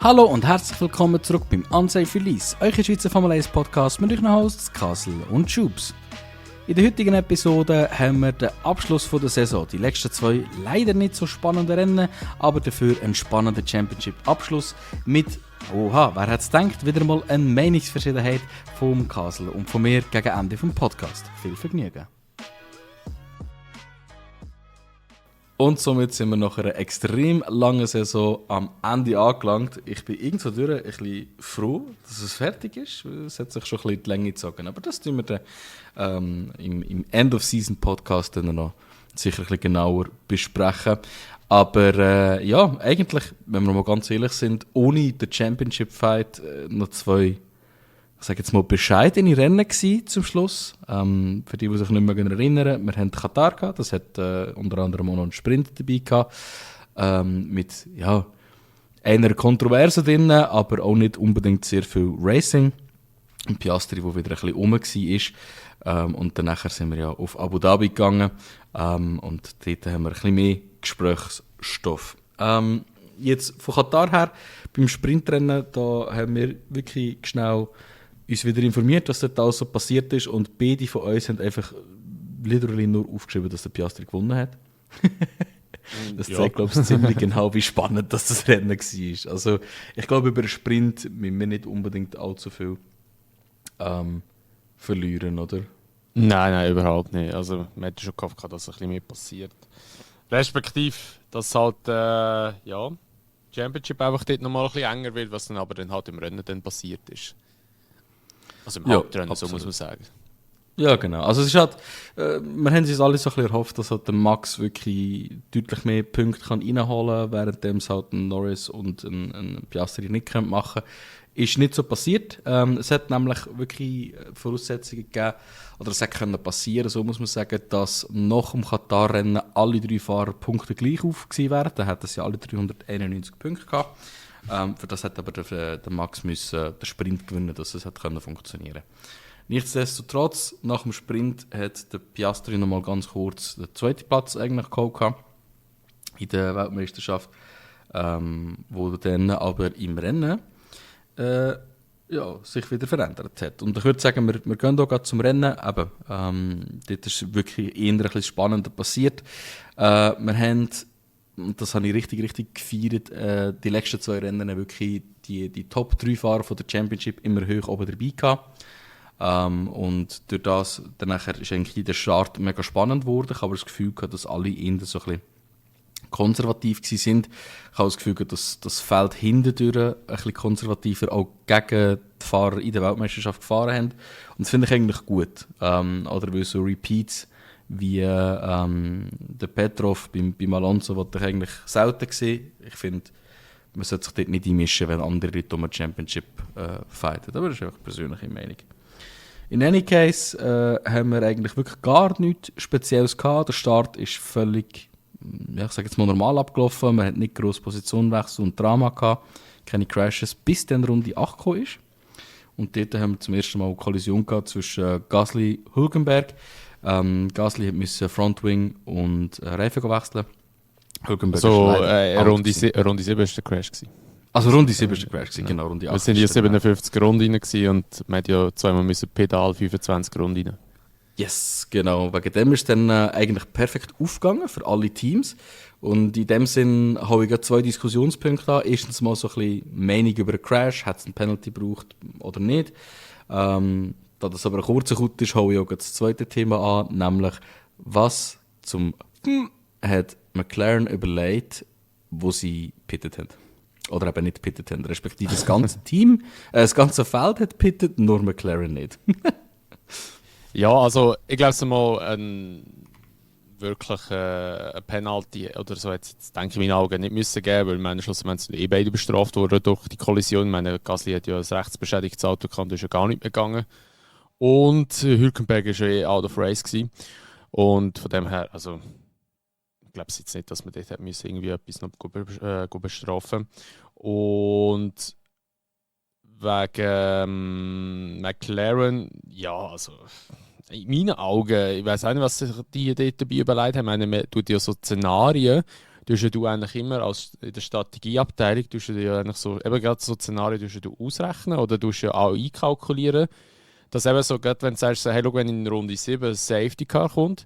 Hallo und herzlich willkommen zurück beim Unsafe Release, euer Schweizer Formel 1 Podcast mit euren Hosts Kassel und Schubs. In der heutigen Episode haben wir den Abschluss der Saison. Die letzten zwei leider nicht so spannende Rennen, aber dafür einen spannenden Championship-Abschluss mit, oha, wer hätte es gedacht, wieder mal eine Meinungsverschiedenheit vom Kassel und von mir gegen Ende vom Podcast. Viel Vergnügen. Und somit sind wir nach einer extrem langen Saison am Ende angelangt. Ich bin irgendwo durch ein bisschen froh, dass es fertig ist. Es hat sich schon ein bisschen die Länge gezogen. Aber das tun wir dann im End-of-Season-Podcast dann noch sicher ein bisschen genauer besprechen. Aber ja, eigentlich, wenn wir mal ganz ehrlich sind, ohne den Championship-Fight noch zwei, ich sage jetzt mal, bescheidene Rennen gewesen zum Schluss. Für die sich nicht mehr erinnern, wir hatten Katar gehabt, das hat unter anderem auch noch einen Sprint dabei gehabt, mit ja, einer Kontroverse drin, aber auch nicht unbedingt sehr viel Racing. Und Piastri, der wieder ein bisschen rum war. Und dann sind wir ja auf Abu Dhabi gegangen und dort haben wir ein bisschen mehr Gesprächsstoff. Jetzt von Katar her, beim Sprintrennen, da haben wir wirklich schnell uns wieder informiert, was dort alles so passiert ist, und beide von uns haben einfach literally nur aufgeschrieben, dass der Piastri gewonnen hat. Das zeigt, glaube ich, ziemlich genau, wie spannend das Rennen war. Also ich glaube, über den Sprint müssen wir nicht unbedingt allzu viel verlieren, oder? Nein, überhaupt nicht. Also man hätte schon gehofft, dass ein bisschen mehr passiert. Respektive, dass halt Championship einfach dort nochmal ein bisschen enger wird, was dann aber dann halt im Rennen dann passiert ist. Also im Hauptrennen, so muss man sagen. Ja, genau. Also es ist halt, wir haben uns alle so ein bisschen erhofft, dass halt der Max wirklich deutlich mehr Punkte kann reinholen kann, während es halt ein Norris und ein Piastri nicht machen können. Ist nicht so passiert. Es hat nämlich wirklich Voraussetzungen gegeben, oder es hätte passieren, so muss man sagen, dass nach dem Katar-Rennen alle drei Fahrer Punkte gleich auf gewesen wären. Dann hätten sie alle 391 Punkte gehabt. Für das hat aber der Max müssen den Sprint gewinnen, dass es hat funktionieren konnte. Nichtsdestotrotz, nach dem Sprint hat der Piastri noch mal ganz kurz den zweiten Platz eigentlich geholt in der Weltmeisterschaft, wo dann aber im Rennen sich wieder verändert hat. Und ich würde sagen, wir gehen hier zum Rennen. Eben, dort ist wirklich eher ein bisschen spannender passiert. Wir haben, und das habe ich richtig gefeiert, die letzten zwei Rennen wirklich die Top 3 Fahrer von der Championship immer hoch oben dabei gehabt. Und durch das danach ist eigentlich der Start mega spannend geworden. Ich habe das Gefühl gehabt, dass alle eher so ein bisschen konservativ waren. Ich habe das Gefühl gehabt, dass das Feld hintendurch ein bisschen konservativer auch gegen die Fahrer in der Weltmeisterschaft gefahren haben. Und das finde ich eigentlich gut. Oder weil so Repeats wie der Petrov beim Alonso, was ich eigentlich selten gesehen. Ich finde, man sollte sich dort nicht einmischen, wenn andere Leute um eine Championship fighten. Aber das ist einfach eine persönliche Meinung. In any case haben wir eigentlich wirklich gar nichts Spezielles gehabt. Der Start ist völlig, ich sage jetzt mal, normal abgelaufen. Man hat nicht grosse Positionenwechsel und Drama gehabt, keine Crashes, bis dann Runde 8 gekommen ist. Und dort haben wir zum ersten Mal eine Kollision gehabt zwischen Gasly und Hülkenberg. Gasly musste Frontwing und Reifen wechseln. Hülkenberg so, Runde 7 war der Crash. Also Runde 7 war der Crash, genau. Runde 8. Wir sind hier 57 Runden rein und man hat ja zweimal Pedal 25 Runden rein. Yes, genau. Wegen dem ist dann eigentlich perfekt aufgegangen für alle Teams. Und in dem Sinn habe ich zwei Diskussionspunkte an. Erstens mal so ein bisschen Meinung über einen Crash. Hat es einen Penalty gebraucht oder nicht? Da das aber ein kurzer Cut ist, habe ich auch das zweite Thema an. Nämlich, was zum hat McLaren überlegt, wo sie pittet haben. Oder eben nicht pittet haben. Respektive das ganze Team, das ganze Feld hat pittet, nur McLaren nicht. Ja, also ich glaube es mal wirklich ein Penalty oder so jetzt denke ich in meinen Augen nicht müssen geben, weil meine schlussendlich sind beide bestraft worden durch die Kollision. Meine Gasly hat ja ein rechtsbeschädigtes Auto gehabt, das ist ja gar nicht mehr gegangen. Und Hülkenberg war ja out of race gewesen. Und von dem her, also ich glaube jetzt nicht, dass man dort irgendwie etwas noch bestrafen. Und wegen McLaren, ja, also in meinen Augen, ich weiß auch nicht, was sich die dort dabei überlegt haben. Ich meine, man tut ja so Szenarien du eigentlich immer als in der Strategieabteilung, du ja eigentlich so, eben gerade so Szenarien du ausrechnen oder du ja auch einkalkulieren, dass eben so, gerade wenn du sagst, so, hey, schau, wenn in Runde 7 ein Safety Car kommt,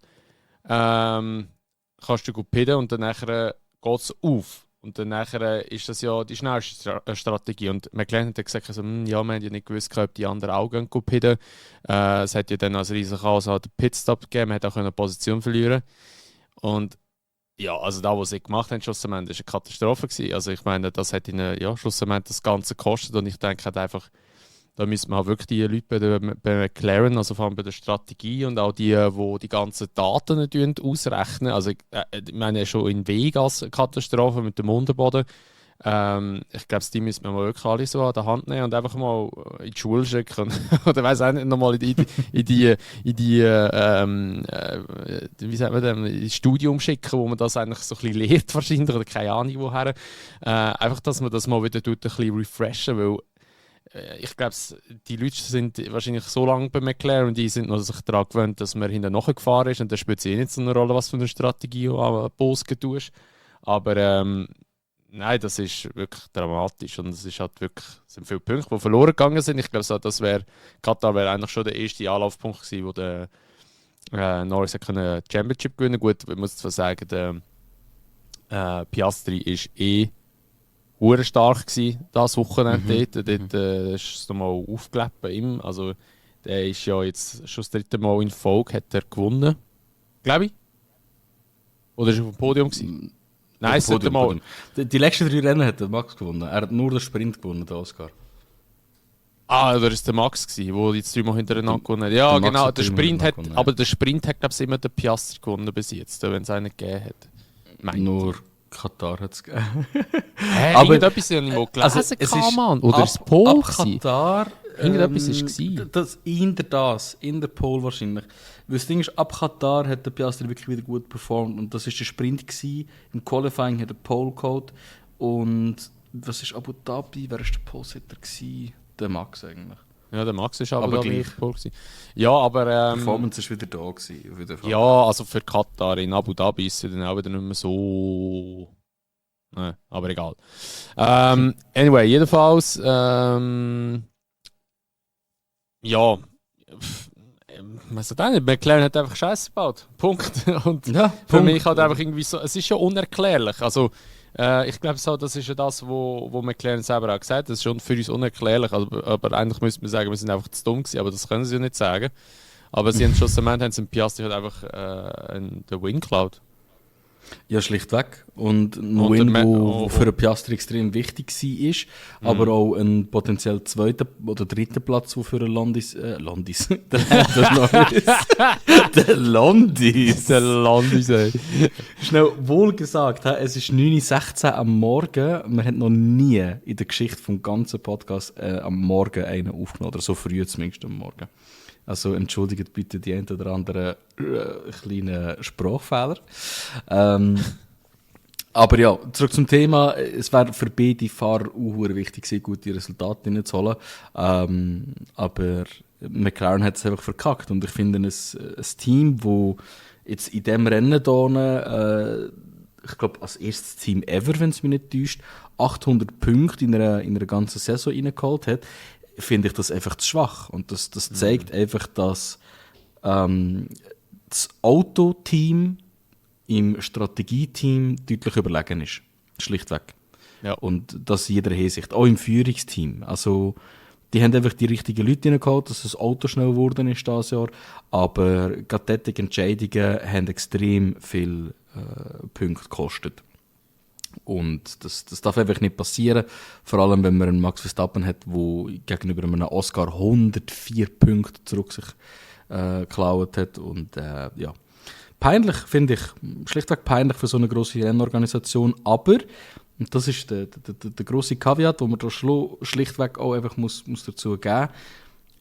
kannst du gut pidden und dann nachher geht es auf. Und dann nachher ist das ja die schnellste Strategie. Und McLaren hat gesagt, also, ja, wir haben ja nicht gewusst, ob die anderen auch gehen pidden. Es hat ja dann als riesen Chaos einen Pitstop gegeben, man hat auch eine Position verlieren. Und ja, also da, was sie gemacht haben, schlussendlich, war eine Katastrophe gewesen. Also ich meine, das hat ihnen ja, schlussendlich das Ganze gekostet. Und ich denke halt einfach, da müssen wir halt wirklich die Leute bei McLaren, also vor allem bei der Strategie und auch die ganzen Daten ausrechnen. Also ich meine schon in Vegas Katastrophe mit dem Unterboden. Ich glaube, die müssen wir mal wirklich alle so an der Hand nehmen und einfach mal in die Schule schicken. Oder weiss auch nicht, nochmal in die wie sagt man denn, ins Studium schicken, wo man das eigentlich so ein bisschen lehrt wahrscheinlich, oder keine Ahnung woher. Einfach, dass man das mal wieder ein bisschen refreshen, weil ich glaube, die Leute sind wahrscheinlich so lange bei McLaren und die sind noch sich daran gewöhnt, dass man hinten nachgefahren ist und dann spielt es nicht so eine Rolle, was für eine Strategie du an Bosgen tust. Aber nein, das ist wirklich dramatisch und es ist halt wirklich, es sind viele Punkte, die verloren gegangen sind. Ich glaube, Katar wäre eigentlich schon der erste Anlaufpunkt gewesen, wo der Norris eine Championship gewinnen konnte. Gut, ich muss zwar sagen, der Piastri ist hure stark gsi das Wochenende dort. Dort ist es nochmal aufgelebt bei ihm. Also der ist ja jetzt schon das 3. Mal in Folge hat er gewonnen. Glaube ich. Oder ist er auf dem Podium gsi? Nein, das 3. Mal. Die letzten 3 Rennen hat der Max gewonnen. Er hat nur den Sprint gewonnen, der Oscar. Ah, da ist der Max gsi, der jetzt 3 Mal hintereinander gewonnen hat. Ja, genau. Der Sprint hat, aber der Sprint hat, glaube ich, immer der Piastri gewonnen bis jetzt, wenn es einen gegeben hat. Nur Katar hat es gegeben. Aber irgendetwas habe ich mal gelesen, also, Mann. Oder ab, es Pol ab Katar. Irgendetwas war das. In der Pol wahrscheinlich. Weil das Ding ist, ab Katar hat der Piastri wirklich wieder gut performt. Und das war der Sprint gewesen. Im Qualifying hat er Pole geholt. Und was ist Abu Dhabi? Wer war der Pole-Sitter gewesen? Der Max eigentlich. Ja, der Max ist aber gleich. Ja, aber die Performance war wieder da gewesen. Ja, also für Katar in Abu Dhabi ist sie dann auch wieder nicht mehr so. Nein, aber egal. Anyway, jedenfalls. Ja. Man sagt auch nicht, McLaren hat einfach Scheiße gebaut. Punkt. Und ja, für mich halt einfach irgendwie so. Es ist ja unerklärlich. Also. Ich glaube, so, das ist ja das, wo McLaren selber auch gesagt hat. Das ist schon für uns unerklärlich. Aber eigentlich müsste man sagen, wir sind einfach zu dumm gewesen. Aber das können sie ja nicht sagen. Aber sie haben schlussendlich haben sie Piastri halt einfach den Win geklaut. Ja, schlichtweg. Und ein Win, der für einen Piastri extrem wichtig war. Aber auch ein potenziell 2. oder 3. Platz, der für einen Landis. Der Landis, ey. Schnell wohlgesagt, es ist 9:16 Uhr am Morgen. Wir haben noch nie in der Geschichte vom ganzen Podcast am Morgen einen aufgenommen. Oder so früh zumindest am Morgen. Also entschuldigt bitte die ein oder anderen kleinen Sprachfehler. Aber ja, zurück zum Thema. Es wäre für beide Fahrer auch wichtig, gute Resultate reinzuholen. Aber McLaren hat es einfach verkackt. Und ich finde, ein Team, das jetzt in diesem Rennen hier, ich glaube, als erstes Team ever, wenn es mich nicht täuscht, 800 Punkte in einer ganzen Saison reingeholt hat, finde ich das einfach zu schwach. Und das zeigt einfach, dass das Autoteam im Strategieteam deutlich überlegen ist. Schlichtweg. Ja. Und das in jeder Hinsicht. Auch im Führungsteam. Also, die haben einfach die richtigen Leute reingeholt, dass das Auto schnell geworden ist dieses Jahr. Aber gerade solche Entscheidungen haben extrem viel Punkte gekostet. Und das darf einfach nicht passieren. Vor allem, wenn man einen Max Verstappen hat, der gegenüber einem Oscar 104 Punkte zurück sich geklaut hat. Und ja, peinlich, finde ich. Schlichtweg peinlich für so eine grosse Rennorganisation. Aber, und das ist der grosse Caveat, den man da schlichtweg auch einfach muss dazu geben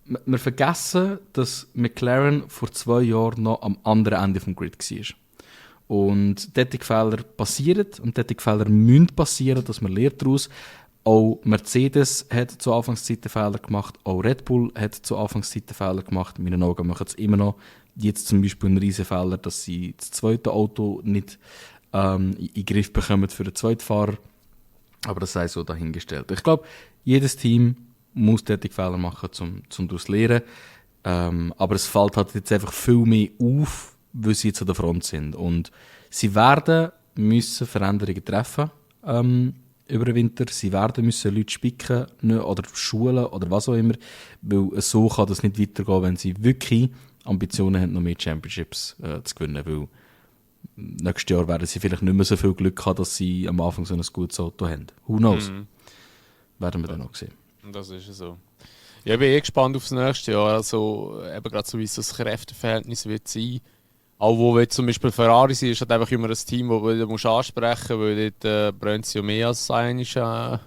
muss. Wir vergessen, dass McLaren vor 2 Jahren noch am anderen Ende des Grid war. Und solche Fehler passieren und solche Fehler müssen passieren, dass man lernt daraus. Auch Mercedes hat zu Anfangszeiten Fehler gemacht, auch Red Bull hat zu Anfangszeiten Fehler gemacht. In meinen Augen machen es immer noch. Jetzt zum Beispiel einen riesen Fehler, dass sie das zweite Auto nicht in den Griff bekommen für den zweiten Fahrer. Aber das sei so dahingestellt. Ich glaube, jedes Team muss tätig Fehler machen, um daraus zu lernen. Aber es fällt halt jetzt einfach viel mehr auf, weil sie jetzt an der Front sind. Und sie werden müssen Veränderungen treffen über den Winter. Sie werden müssen Leute spicken oder schulen oder was auch immer. Weil so kann das nicht weitergehen, wenn sie wirklich Ambitionen haben, noch mehr Championships zu gewinnen. Weil nächstes Jahr werden sie vielleicht nicht mehr so viel Glück haben, dass sie am Anfang so ein gutes Auto haben. Who knows? Werden wir dann noch sehen. Das ist ja so. Ja, ich bin gespannt aufs nächste Jahr. Also, eben gerade so, wie es das Kräfteverhältnis wird sein. Auch wo wir zum Beispiel Ferrari sind, ist halt einfach immer ein Team, das du ansprechen musst, weil dort brennt sie ja mehr als einiges, ja,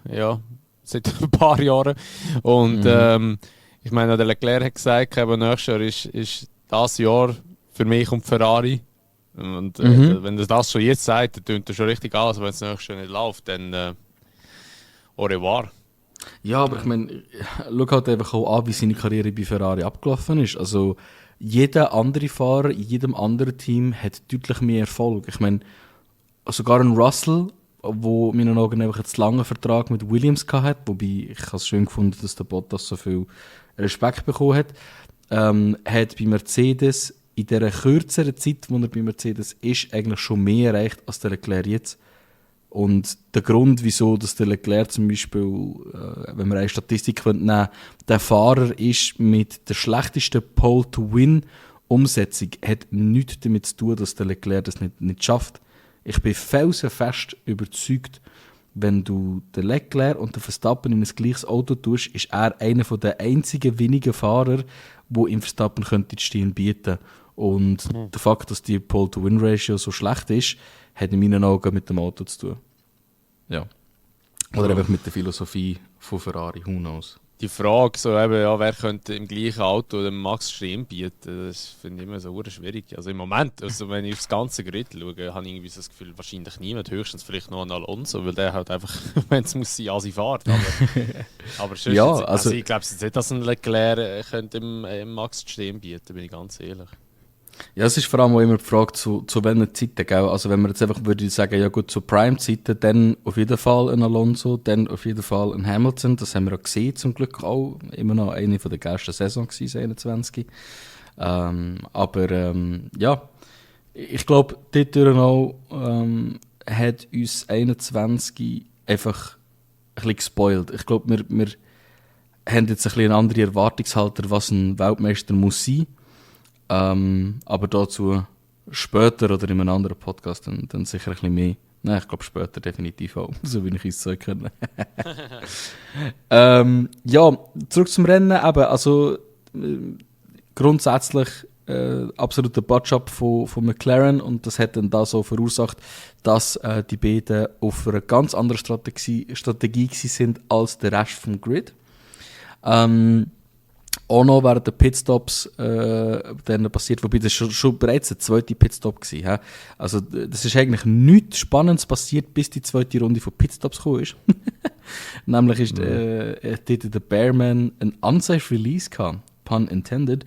seit ein paar Jahren. Und ich meine, der Leclerc hat gesagt, eben nächstes Jahr ist das Jahr für mich und Ferrari. Und wenn er das schon jetzt sagt, dann tönt er schon richtig an. Also wenn es nächstes Jahr nicht läuft, dann au revoir. Ja, aber ich meine, schau halt einfach auch an, wie seine Karriere bei Ferrari abgelaufen ist. Also jeder andere Fahrer in jedem anderen Team hat deutlich mehr Erfolg. Ich meine, sogar ein Russell, der in meinen Augen einfach einen zu langen Vertrag mit Williams hatte, wobei ich es schön gefunden, dass der Bottas so viel Respekt bekommen hat, hat bei Mercedes in dieser kürzeren Zeit, wo er bei Mercedes ist, eigentlich schon mehr erreicht als der Leclerc jetzt. Und der Grund, wieso dass der Leclerc zum Beispiel, wenn wir eine Statistik nehmen, der Fahrer ist mit der schlechtesten Pole-to-Win-Umsetzung, hat nichts damit zu tun, dass der Leclerc das nicht schafft. Ich bin felsenfest überzeugt, wenn du den Leclerc und den Verstappen in ein gleiches Auto tust, ist er einer der einzigen wenigen Fahrer, wo im Verstappen könnte die Stirn bieten. Und der Fakt, dass die Pole-to-Win-Ratio so schlecht ist, hat in meinen Augen mit dem Auto zu tun. Ja. Oder einfach mit der Philosophie von Ferrari, who knows. Die Frage, so eben, ja, wer könnte im gleichen Auto den Max Stirn bieten, das finde ich immer so schwierig. Also im Moment, also wenn ich aufs ganze Grid schaue, habe ich irgendwie das Gefühl, wahrscheinlich niemand, höchstens vielleicht noch ein Alonso, weil der halt einfach, wenn es muss sein, sie fährt. Aber sonst, ja, also ich glaube jetzt nicht, dass ein Leclerc könnte im Max Stirn bieten, bin ich ganz ehrlich. Ja, es ist vor allem auch immer die Frage, zu welchen Zeiten, gell? Also wenn man jetzt einfach würde sagen, ja gut, zu Prime-Zeiten, dann auf jeden Fall ein Alonso, dann auf jeden Fall ein Hamilton, das haben wir auch gesehen, zum Glück auch, immer noch eine von der geilsten Saison gewesen, 21. Ja, ich glaube, dort auch hat uns 21 einfach ein bisschen gespoilt. Ich glaube, wir haben jetzt ein bisschen eine andere Erwartungshalter, was ein Weltmeister muss sein. Aber dazu später oder in einem anderen Podcast dann sicher ein bisschen mehr. Nein, ich glaube später definitiv auch, so wie ich es so können. Ja, zurück zum Rennen. Eben, also grundsätzlich absoluter Butt-Up von McLaren und das hat dann da so verursacht, dass die beiden auf einer ganz anderen Strategie sind als der Rest vom Grid. Auch noch während der Pitstops dann passiert, wobei das schon bereits der zweite Pitstop war. He? Also das ist eigentlich nichts Spannendes passiert, bis die zweite Runde von Pitstops gekommen ist. Nämlich ist dort der Bearman ein unsafe Release gehabt, pun intended.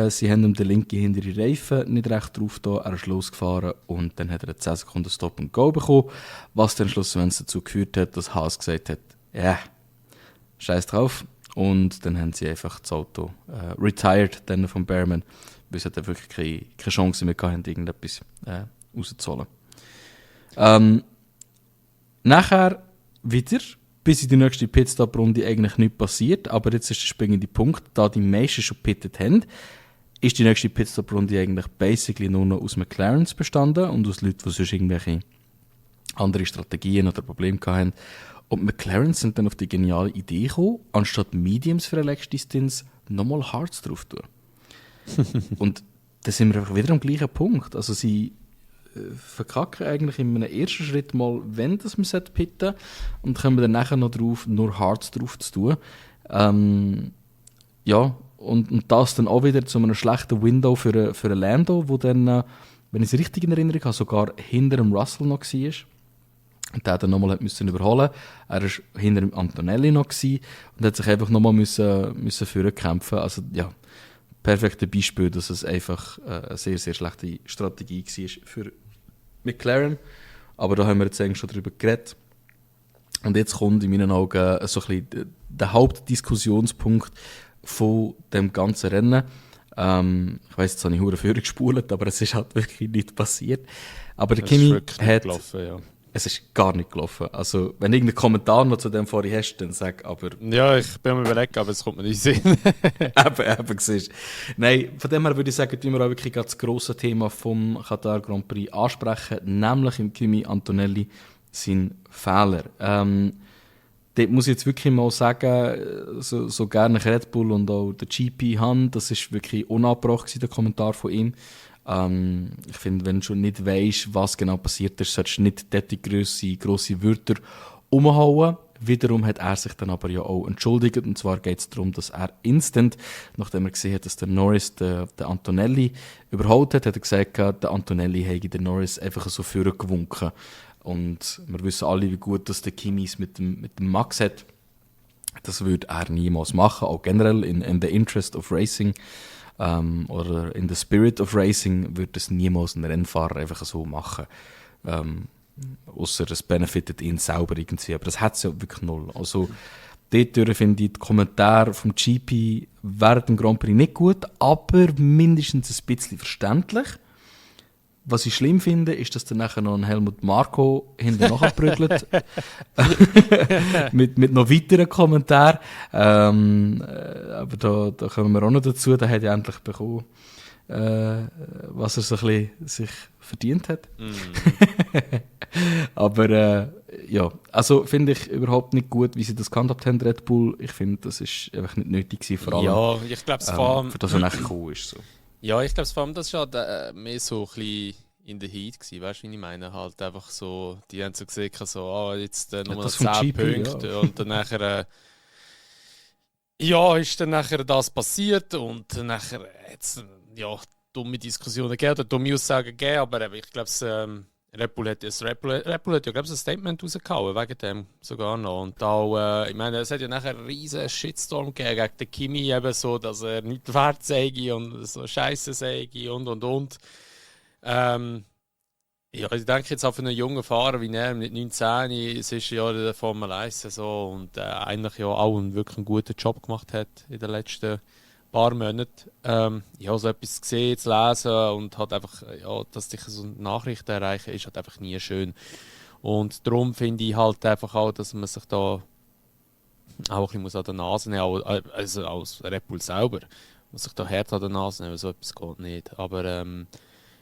Sie haben ihm den linken hinteren Reifen nicht recht drauf da, er ist losgefahren und dann hat er einen 10 Sekunden Stop and Go bekommen, was dann schlussendlich dazu geführt hat, dass Haas gesagt hat, ja, scheiß drauf. Und dann haben sie einfach das Auto retired dann vom Bearman, weil sie dann wirklich keine Chance mehr hatten, irgendetwas rauszuholen. Nachher wieder, bis in die nächste Pitstop-Runde eigentlich nichts passiert, aber jetzt ist der springende Punkt, da die meisten schon pittet haben, ist die nächste Pitstop-Runde eigentlich basically nur noch aus McLarens bestanden und aus Leuten, die sonst irgendwelche andere Strategien oder Probleme hatten. Und McLaren sind dann auf die geniale Idee gekommen, anstatt Mediums für eine Distanz nochmal Hards drauf zu tun. Und da sind wir einfach wieder am gleichen Punkt. Also sie verkacken eigentlich in einem ersten Schritt mal, wenn das man pitten und kommen dann nachher noch drauf, nur Hards drauf zu tun. Ja, und das dann auch wieder zu einem schlechten Window für einen Lando, wo dann, wenn ich es richtig in Erinnerung habe, sogar hinter dem Russell noch war. Und der dann nochmal müssen überholen. Er war hinter dem Antonelli noch und hat sich einfach nochmal müssen vorkämpfen. Also ja, perfektes Beispiel, dass es einfach eine sehr, sehr schlechte Strategie war für McLaren. Aber da haben wir jetzt eigentlich schon drüber geredet. Und jetzt kommt in meinen Augen so ein bisschen der Hauptdiskussionspunkt von dem ganzen Rennen. Ich weiss, jetzt habe ich hure Führung gespult, aber es ist halt wirklich nicht passiert. Aber der Kimi hat... gelaufen, ja. Es ist gar nicht gelaufen. Also, wenn du irgendeinen Kommentar noch zu dem vorher hast, dann sag aber... Ja, ich bin mir überlegt, aber es kommt mir nicht in den Sinn. eben, siehst. Nein, von dem her würde ich sagen, dass wir auch wirklich das grosse Thema vom Qatar Grand Prix ansprechen, nämlich im Kimi Antonelli sein Fehler. Dort muss ich jetzt wirklich mal sagen, so gerne Red Bull und auch der GP haben, das ist wirklich unabgebrochen gewesen, der Kommentar von ihm. Ich finde, wenn du schon nicht weisst, was genau passiert ist, solltest du nicht dort grosse Wörter umhauen. Wiederum hat er sich dann aber ja auch entschuldigt. Und zwar geht es darum, dass er instant, nachdem er gesehen hat, dass der Norris den Antonelli überholt hat, hat er gesagt, der Antonelli hätte den Norris einfach so vorgewunken. Und wir wissen alle, wie gut das der Kimis mit dem Max hat. Das würde er niemals machen, auch generell in the interest of racing oder in the spirit of racing würde es niemals ein Rennfahrer einfach so machen. Ausser es benefitet ihn selber irgendwie, aber das hat es ja wirklich null. Also dort finde ich die Kommentare vom GP während dem Grand Prix nicht gut, aber mindestens ein bisschen verständlich. Was ich schlimm finde, ist, dass dann nachher noch ein Helmut Marko hinten nachprügelt. mit noch weiteren Kommentaren. Aber da kommen wir auch noch dazu. Da hat er endlich bekommen, was er so ein bisschen sich verdient hat. Aber ja, also finde ich überhaupt nicht gut, wie sie das gehandhabt haben, Red Bull. Ich finde, das ist einfach nicht nötig gewesen, vor allem. Ja, ich glaube, für das er nachher cool ist. So. Ja, ich glaube, vor allem das war halt, mehr so ein bisschen in der Heat gewesen, weißt du, wie ich meine? Halt einfach so, die haben so gesehen, so, jetzt nur noch 10 Punkte ja. Und dann nachher, ist dann nachher das passiert und dann nachher jetzt dumme Diskussionen gegeben oder dumme Aussagen gegeben, aber ich glaube, Red Bull hat ja, glaube ich, ein Statement rausgehauen, wegen dem sogar noch. Und auch, ich meine, es hat ja nachher einen riesen Shitstorm gegeben gegen den Kimi, eben so, dass er nicht wert sei und so Scheiße sei und. Ich denke jetzt auch für einen jungen Fahrer wie er, mit 19, es ist ja der Formel 1 so und eigentlich ja auch wirklich einen guten Job gemacht hat in den letzten paar Monaten. So etwas gesehen, zu lesen und halt einfach, dass dich so Nachrichten erreichen, ist halt einfach nie schön. Und darum finde ich halt einfach auch, dass man sich da auch ein bisschen an der Nase nehmen, also als Red Bull selber, muss sich da hart an der Nase nehmen, so etwas geht nicht. Aber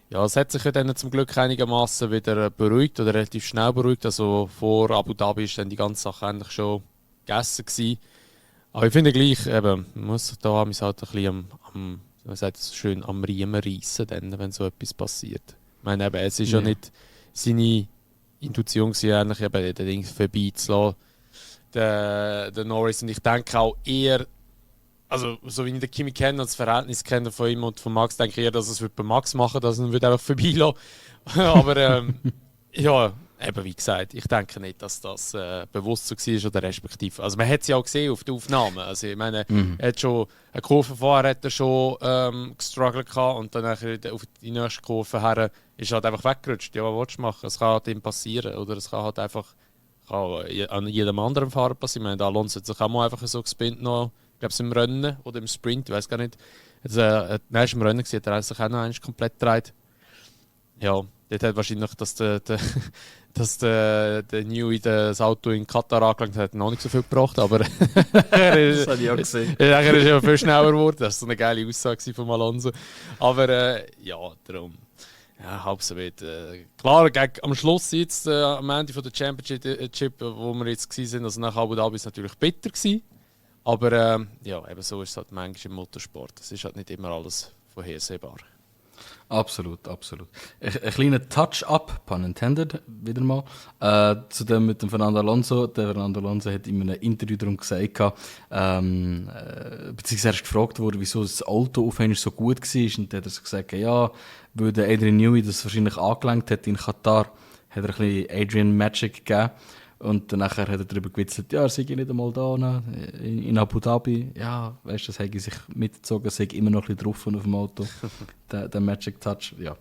es hat sich ja dann zum Glück einigermaßen wieder beruhigt oder relativ schnell beruhigt. Also vor Abu Dhabi ist dann die ganze Sache eigentlich schon gegessen gewesen. Aber ich finde gleich, eben, man muss sich da halt ein bisschen man sagt es so schön, am Riemen reissen, wenn so etwas passiert. Ich meine, eben, es ist ja nicht seine Intuition gewesen, eigentlich eben den Ding vorbeizulassen, den Norris. Und ich denke auch eher, also so wie ich den Kimi kenne und das Verhältnis kenne von ihm und von Max, denke ich eher, dass es bei Max machen würde, dass er ihn einfach vorbeilassen. Aber eben wie gesagt, ich denke nicht, dass das bewusst so war oder respektive. Also man hat es ja auch gesehen auf der Aufnahme. Also ich meine, er hat schon eine Kurve vorher hat er schon gestruggelt gehabt und dann auf die nächste Kurve her ist er halt einfach weggerutscht. Ja, was willst du machen? Es kann halt ihm passieren oder es kann halt einfach an jedem anderen Fahrer passieren. Ich meine, Alonso hat sich auch mal einfach so gespinnt noch, ich glaube es im Rennen oder im Sprint, ich weiß gar nicht. Im Rennen gesehen, hat er sich auch noch einmal komplett gedreht. Ja, dort hat wahrscheinlich, dass der Newey das Auto in Katar angelangt hat, noch nicht so viel gebracht, aber das habe ich auch gesehen. Er ist ja viel schneller geworden, das war so eine geile Aussage von Alonso. Aber darum, halb so weit. Klar, am Schluss jetzt, am Ende von der Championship, wo wir jetzt waren, also nach Abu Dhabi, war es natürlich bitter gewesen. Aber eben so ist es halt manchmal im Motorsport. Es ist halt nicht immer alles vorhersehbar. Absolut, absolut. Ein kleiner Touch-up, pun intended, wieder mal, zu dem mit dem Fernando Alonso. Der Fernando Alonso hat in einem Interview darum gesagt, beziehungsweise er ist gefragt worden, wieso das Auto auf einmal so gut war. Und dann hat er so gesagt, ja, weil der Adrian Newey das wahrscheinlich angelenkt hat in Katar, hat er ein bisschen Adrian Magic gegeben. Und danach hat er darüber gewitzelt, er sei nicht einmal da in Abu Dhabi. Ja, weißt du, das habe ich sich mitgezogen, sei immer noch ein bisschen drauf auf dem Auto. der Magic Touch, ja.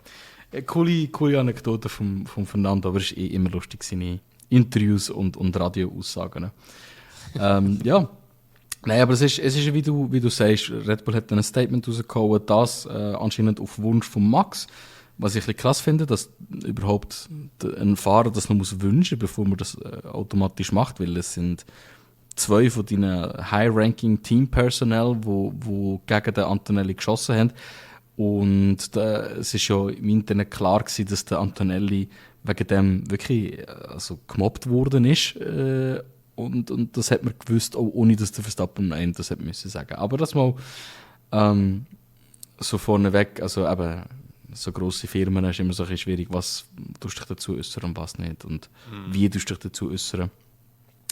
Coole Anekdote vom Fernando, aber es ist immer lustig, seine Interviews und Radioaussagen. Ja. Nein, aber es ist wie du sagst, Red Bull hat ein Statement rausgehauen, das anscheinend auf Wunsch von Max, was ich ein bisschen krass finde, dass überhaupt ein Fahrer das noch muss wünschen, bevor man das automatisch macht, weil es sind 2 von deinen High-Ranking-Team-Personnel, wo gegen den Antonelli geschossen haben. Und es ist ja im Internet klar gewesen, dass der Antonelli wegen dem wirklich gemobbt worden ist. Und das hat man gewusst, auch ohne dass der Verstappen das hat müssen sagen. Aber das mal so vorneweg, also eben so grosse Firmen ist immer so ein bisschen schwierig, was tust du dich dazu äußern und was nicht. Und wie tust du dich dazu äußern.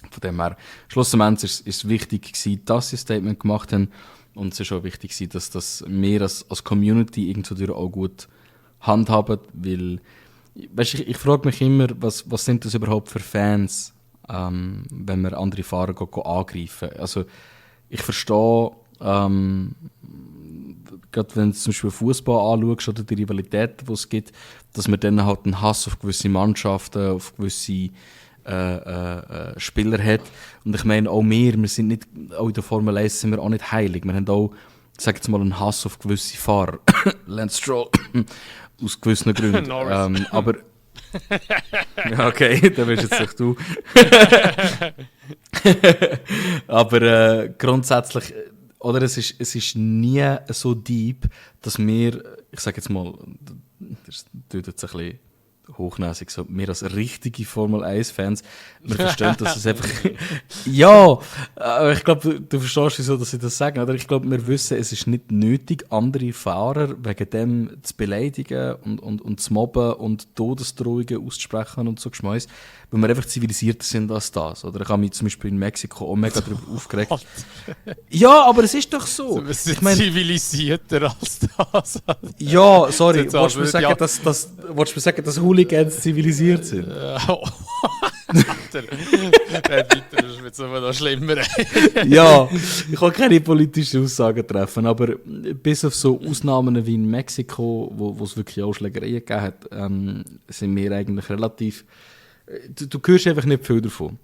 Von dem her, schlussendlich ist es wichtig gewesen, dass sie ein Statement gemacht haben. Und es ist auch wichtig gewesen, dass das wir als Community irgendwo auch gut handhaben. Weil, weißt, ich frage mich immer, was sind das überhaupt für Fans, wenn wir andere Fahrer angreifen. Also ich verstehe, gerade wenn du zum Beispiel Fußball anschaust oder die Rivalität, die es gibt, dass man dann halt einen Hass auf gewisse Mannschaften, auf gewisse Spieler hat. Und ich meine, auch wir sind nicht, auch in der Formel 1 sind wir auch nicht heilig. Wir haben auch, sag jetzt mal, einen Hass auf gewisse Fahrer. Lance Stroll, aus gewissen Gründen. Aber ja, okay, dann bist jetzt nicht du. Aber grundsätzlich, oder es ist nie so deep, dass wir, ich sage jetzt mal, das tut jetzt ein bisschen hochnäsig, so, wir als richtige Formel 1-Fans, wir verstehen, dass es einfach... Ja, aber ich glaube, du verstehst, wieso dass ich das sage, oder? Ich glaube, wir wissen, es ist nicht nötig, andere Fahrer wegen dem zu beleidigen und zu mobben und Todesdrohungen auszusprechen und so Geschmäus, weil wir einfach zivilisierter sind als das, oder? Ich habe mich zum Beispiel in Mexiko auch mega darüber aufgeregt. Ja, aber es ist doch so. Wir sind zivilisierter als das. Ja, sorry, wolltest du mir sagen, dass Hooligans zivilisiert sind? Weiter, das ist jetzt immer noch schlimmer. Ja, ich kann keine politischen Aussagen treffen, aber bis auf so Ausnahmen wie in Mexiko, wo es wirklich auch Schlägereien gegeben hat, sind wir eigentlich relativ... Du hörst einfach nicht viel davon.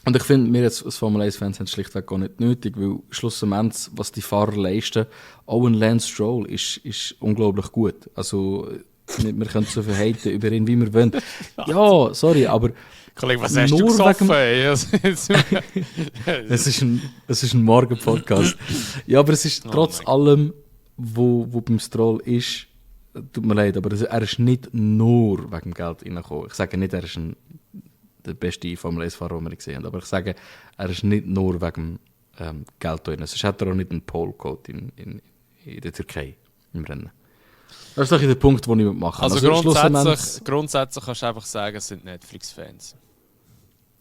Und ich finde, wir als Formel 1-Fans haben es schlichtweg gar nicht nötig, weil schlussendlich, was die Fahrer leisten, auch ein Lance Stroll ist unglaublich gut. Also, wir können so viel haten über ihn, wie wir wollen. Ja, sorry, aber... Kollege, was hast du gesoffen? Es ist ein Morgen-Podcast. Ja, aber es ist trotz allem, wo beim Stroll ist, tut mir leid, aber er ist nicht nur wegen Geld reingekommen. Ich sage nicht, er ist der beste Formel 1-Fahrer, den wir gesehen haben, aber ich sage, er ist nicht nur wegen Geld drin. Sonst hat er auch nicht einen Pole-Code in der Türkei im Rennen. Das ist doch der Punkt, den ich machen Also grundsätzlich kannst du einfach sagen, es sind Netflix-Fans.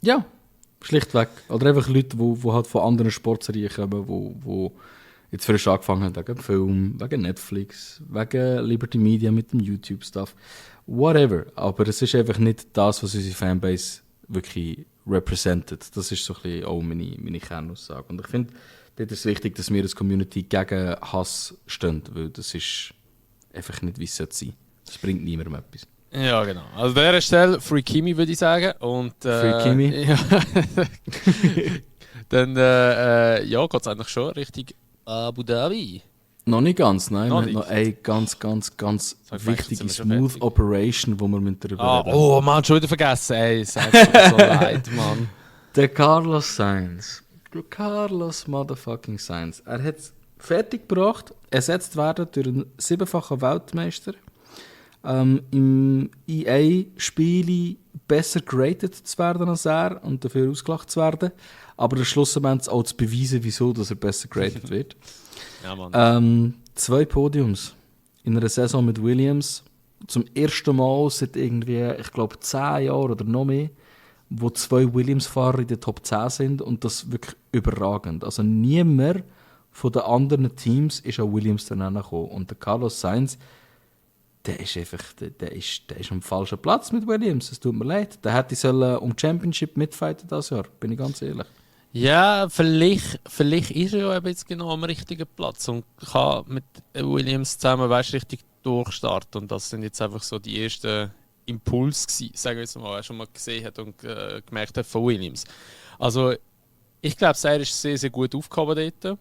Ja, schlichtweg. Oder einfach Leute, die halt von anderen Sportserien kommen, die jetzt frisch angefangen haben wegen Film, wegen Netflix, wegen Liberty Media mit dem YouTube-Stuff. Whatever. Aber es ist einfach nicht das, was unsere Fanbase wirklich represented. Das ist so ein bisschen auch meine Kernaussage. Und ich finde, dort ist es wichtig, dass wir als Community gegen Hass stehen, weil das ist einfach nicht, wie es sein sollte. Das bringt niemandem etwas. Ja, genau. Also an dieser Stelle Free Kimi, würde ich sagen. Und, Free Kimi? Ja. Dann geht es eigentlich schon Richtung Abu Dhabi. Noch nicht ganz, nein. Wir haben noch eine ganz wichtige Smooth Operation, die wir darüber reden. Oh Mann, schon wieder vergessen. Ey, sag mir so leid, Mann. Der Carlos Sainz. Carlos motherfucking Sainz. Er hat es fertiggebracht, ersetzt werden durch einen 7-fachen Weltmeister. Im EA-Spiele besser geratet zu werden als er und dafür ausgelacht zu werden. Aber der Schlussendlich auch zu beweisen, wieso dass er besser geratet wird. Ja, Mann. 2 Podiums in einer Saison mit Williams. Zum ersten Mal seit irgendwie, ich glaube, 10 Jahren oder noch mehr, wo 2 Williams-Fahrer in der Top 10 sind und das wirklich überragend. Also niemand von den anderen Teams ist an Williams dann gekommen. Und der Carlos Sainz, der ist einfach, der ist am falschen Platz mit Williams. Es tut mir leid. Der hätte um die Championship mitfighten dieses Jahr, bin ich ganz ehrlich. Ja, vielleicht ist er ja eben jetzt genau am richtigen Platz und kann mit Williams zusammen, weißt, richtig durchstarten. Und das sind jetzt einfach so die ersten Impulse gewesen, sagen wir jetzt mal, er schon mal gesehen hat und gemerkt hat von Williams. Also ich glaube, er ist sehr, sehr gut aufgehoben dort.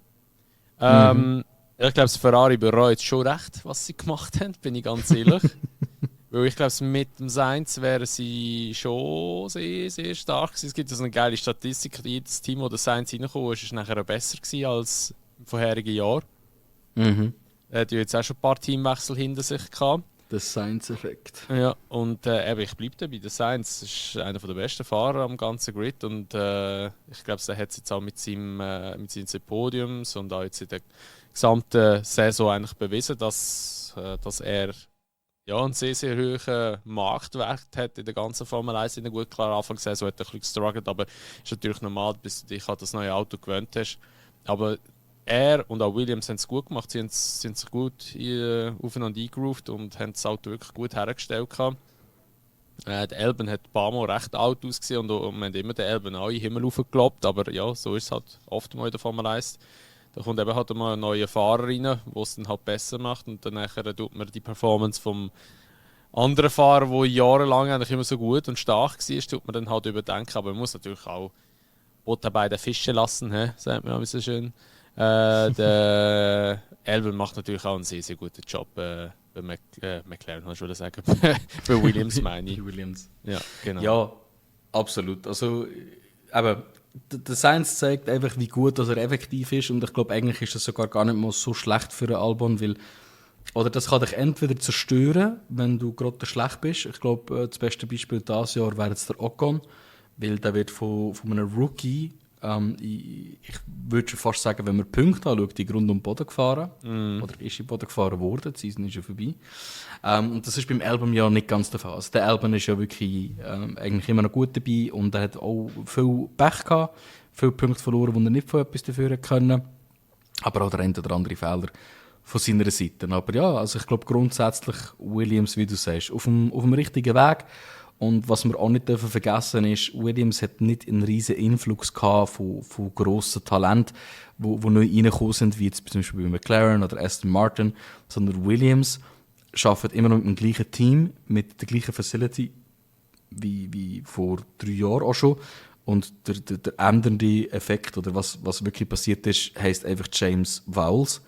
Ich glaube, Ferrari bereut schon recht, was sie gemacht haben, bin ich ganz ehrlich. Weil ich glaube, mit dem Sainz wären sie schon sehr, sehr stark gewesen. Es gibt so eine geile Statistik, jedes Team, wo der Sainz reingekommen ist, ist nachher besser gewesen als im vorherigen Jahr. Er hat jetzt auch schon ein paar Teamwechsel hinter sich gehabt. Der Sainz-Effekt. Ja, und ich bleibe dabei. Der Sainz ist einer der besten Fahrer am ganzen Grid und ich glaube, er hat es jetzt auch mit seinen Podiums und auch jetzt in der gesamten Saison eigentlich bewiesen, dass er einen sehr, sehr hohen Marktwert hat in der ganzen Formel 1. Gut, klar, Anfang der Saison hat er ein bisschen gestruggelt, aber es ist natürlich normal, bis du dich an das neue Auto gewöhnt hast. Aber er und auch Williams haben es gut gemacht. Sie sind sich gut aufeinander eingegroovt und haben das Auto wirklich gut hergestellt. Der Albon hat ein paar Mal recht alt ausgesehen und wir haben immer den Albon auch in den Himmel hochgelobt. Aber ja, so ist es halt oft mal in der Formel 1. Da kommt eben halt mal ein neuer Fahrer rein, der es dann halt besser macht. Und dann tut man die Performance vom anderen Fahrer, der jahrelang eigentlich immer so gut und stark war, tut man dann halt überdenken. Aber man muss natürlich auch Butter bei den Fischen lassen, sagt man auch so schön. Der Albon macht natürlich auch einen sehr, sehr guten Job bei McLaren, kann ich schon sagen. Bei Williams meine ich. Williams. Ja, genau. Ja, absolut. Also, aber der Sainz zeigt einfach, wie gut dass er effektiv ist. Und ich glaube, eigentlich ist das sogar gar nicht mal so schlecht für einen Albon, weil oder das kann dich entweder zerstören, wenn du gerade schlecht bist. Ich glaube, das beste Beispiel dieses Jahr wäre jetzt der Ocon, weil der wird von einem Rookie, ich würde schon fast sagen, wenn man Punkte anschaut, die Grund um Boden gefahren. Oder ist in Boden gefahren worden, die Season ist ja vorbei. Und das ist beim Albon ja nicht ganz der Fall. Also der Albon ist ja wirklich eigentlich immer noch gut dabei und er hat auch viel Pech gehabt, viele Punkte verloren, die er nicht von etwas dafür können. Aber auch der eine oder andere Fehler von seiner Seite. Aber ja, also ich glaube grundsätzlich Williams, wie du sagst, auf dem richtigen Weg. Und was wir auch nicht vergessen dürfen, ist, Williams hat nicht einen riesen Influx gehabt von grossen Talenten, wo neu reingekommen sind, wie jetzt zum Beispiel bei McLaren oder Aston Martin, sondern Williams arbeitet immer noch mit dem gleichen Team, mit der gleichen Facility wie vor 3 Jahren auch schon. Und der ändernde Effekt, oder was wirklich passiert ist, heisst einfach James Vowles.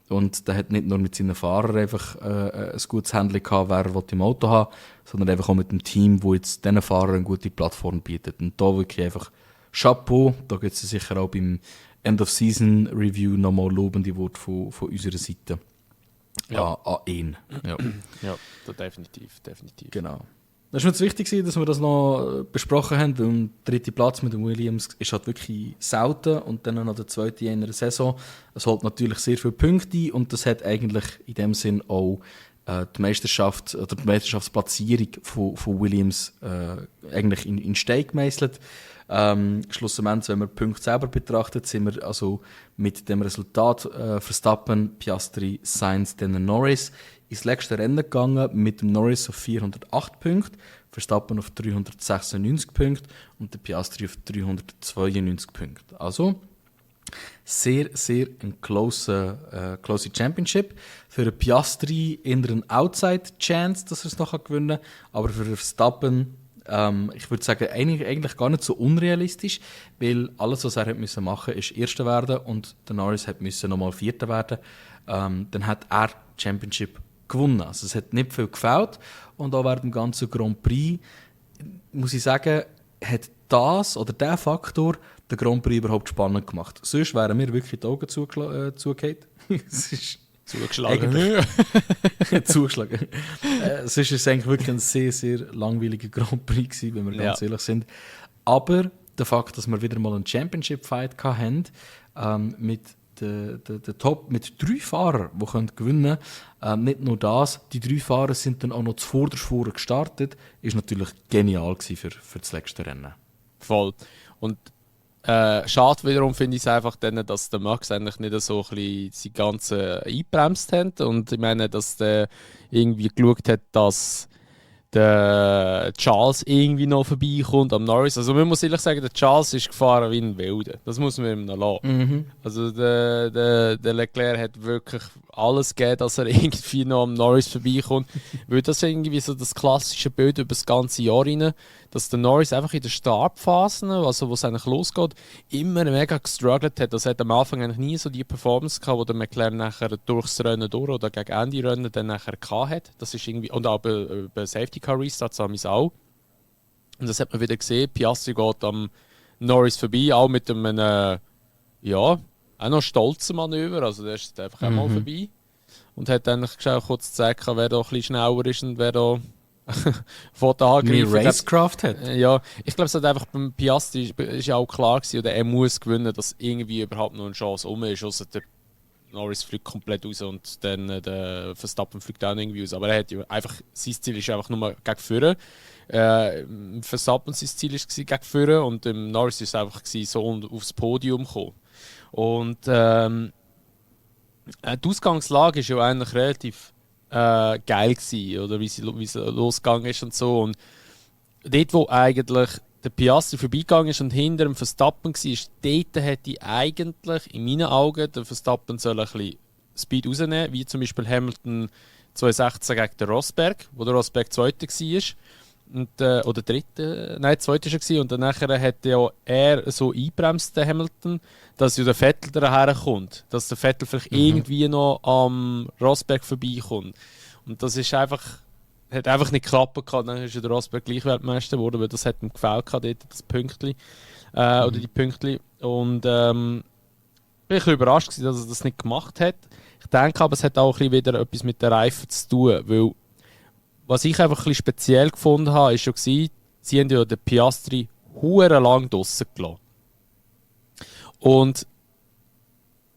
Und der hat nicht nur mit seinen Fahrern einfach ein gutes Handling gehabt, wer er im Auto haben, sondern einfach auch mit dem Team, das jetzt diesen Fahrern eine gute Plattform bietet. Und da wirklich einfach Chapeau. Da gibt es sicher auch beim End-of-Season-Review nochmal lobende Worte von unserer Seite an ihn. Ja, ja, definitiv. Genau. Das war mir wichtig, dass wir das noch besprochen haben, weil der 3. Platz mit dem Williams ist halt wirklich selten und dann noch der 2. in einer Saison. Es holt natürlich sehr viele Punkte ein und das hat eigentlich in dem Sinn auch die Meisterschaft oder die Meisterschaftsplatzierung von Williams eigentlich in Stein gemeißelt. Schlussendlich, wenn wir die Punkte selber betrachtet, sind wir also mit dem Resultat Verstappen, Piastri, Sainz, dann Norris ins letzte Rennen gegangen mit dem Norris auf 408 Punkte, Verstappen auf 396 Punkte und der Piastri auf 392 Punkte. Also sehr, sehr ein close Championship. Für den Piastri in einer Outside-Chance, dass er es noch gewinnen kann, aber für Verstappen ich würde sagen, eigentlich gar nicht so unrealistisch, weil alles, was er hat müssen machen, ist Erster werden und der Norris hat müssen nochmal Vierter werden. Dann hat er die Championship gewonnen. Also es hat nicht viel gefällt und auch während dem ganzen Grand Prix, muss ich sagen, hat das oder der Faktor den Grand Prix überhaupt spannend gemacht. Sonst wären mir wirklich die Augen zugefallen. Es ist zugeschlagen. Zugeschlagen. Sonst war es eigentlich wirklich ein sehr, sehr langweiliger Grand Prix gewesen, wenn wir ganz ehrlich sind. Aber der Fakt, dass wir wieder mal einen Championship-Fight hatten, mit der Top, mit 3 Fahrern, die gewinnen können, nicht nur das, die 3 Fahrer sind dann auch noch zuvorderst vorne gestartet, ist natürlich genial gewesen für das letzte Rennen. Voll. Und schade wiederum finde ich es einfach, dann, dass der Max eigentlich nicht so ein bisschen die ganze eingebremst hat und ich meine, dass der irgendwie geschaut hat, dass der Charles irgendwie noch vorbeikommt am Norris. Also man muss ehrlich sagen, der Charles ist gefahren wie ein Wilder. Das muss man ihm noch lassen. Also der Leclerc hat wirklich alles gegeben, dass er irgendwie noch am Norris vorbeikommt. Weil das ist irgendwie so das klassische Bild über das ganze Jahr rein, dass der Norris einfach in der Startphase, also wo es eigentlich losgeht, immer mega gestruggelt hat. Das hat am Anfang eigentlich nie so die Performance gehabt, die der McLaren nachher durchs Rennen durch oder gegen Ende Rennen dann nachher gehabt hat. Das ist irgendwie, und auch bei Safety Car Restarts haben wir es auch. Und das hat man wieder gesehen. Piastri geht am Norris vorbei, auch mit einem, ja, auch noch stolzen Manöver. Also der ist einfach auch mal vorbei. Und hat dann geschaut, kurz zu zeigen, wer da ein bisschen schneller ist und wer da von da angreifen. Mehr Racecraft hat. Ja, ich glaube, es hat einfach beim Piastri ist ja auch klar gewesen, oder er muss gewinnen, dass irgendwie überhaupt noch eine Chance um ist. Ausser der Norris fliegt komplett raus und dann der Verstappen fliegt auch irgendwie raus. Aber er hat ja einfach, sein Ziel ist einfach nur gegen vorne. Verstappen sein Ziel war gegen vorne und im Norris war es einfach so aufs Podium kommen. Und die Ausgangslage war ja eigentlich relativ geil gewesen, oder wie sie losgegangen ist und so. Und dort, wo eigentlich der Piastri vorbeigegangen ist und hinter dem Verstappen war, dort hätte eigentlich in meinen Augen der Verstappen ein bisschen Speed rausnehmen, wie zum Beispiel Hamilton 2016 gegen den Rosberg, wo der Rosberg Zweiter war. Und, oder Dritter, nein, Zweiter war er. Und dann hat ja er so eingebremst, der Hamilton, dass ja der Vettel daher kommt. Dass der Vettel vielleicht irgendwie noch am Rosberg vorbeikommt. Und das ist einfach, hat einfach nicht geklappt gehabt. Dann ist ja der Rosberg gleich Weltmeister geworden, weil das hat ihm gefällt gehabt, dort, das Pünktchen. Oder die Pünktchen. Und bin ein bisschen überrascht gewesen, dass er das nicht gemacht hat. Ich denke aber, es hat auch ein bisschen wieder etwas mit den Reifen zu tun, weil was ich einfach ein bisschen speziell gefunden habe, ist schon gewesen, sie haben ja den Piastri hure lang draussen gelassen. Und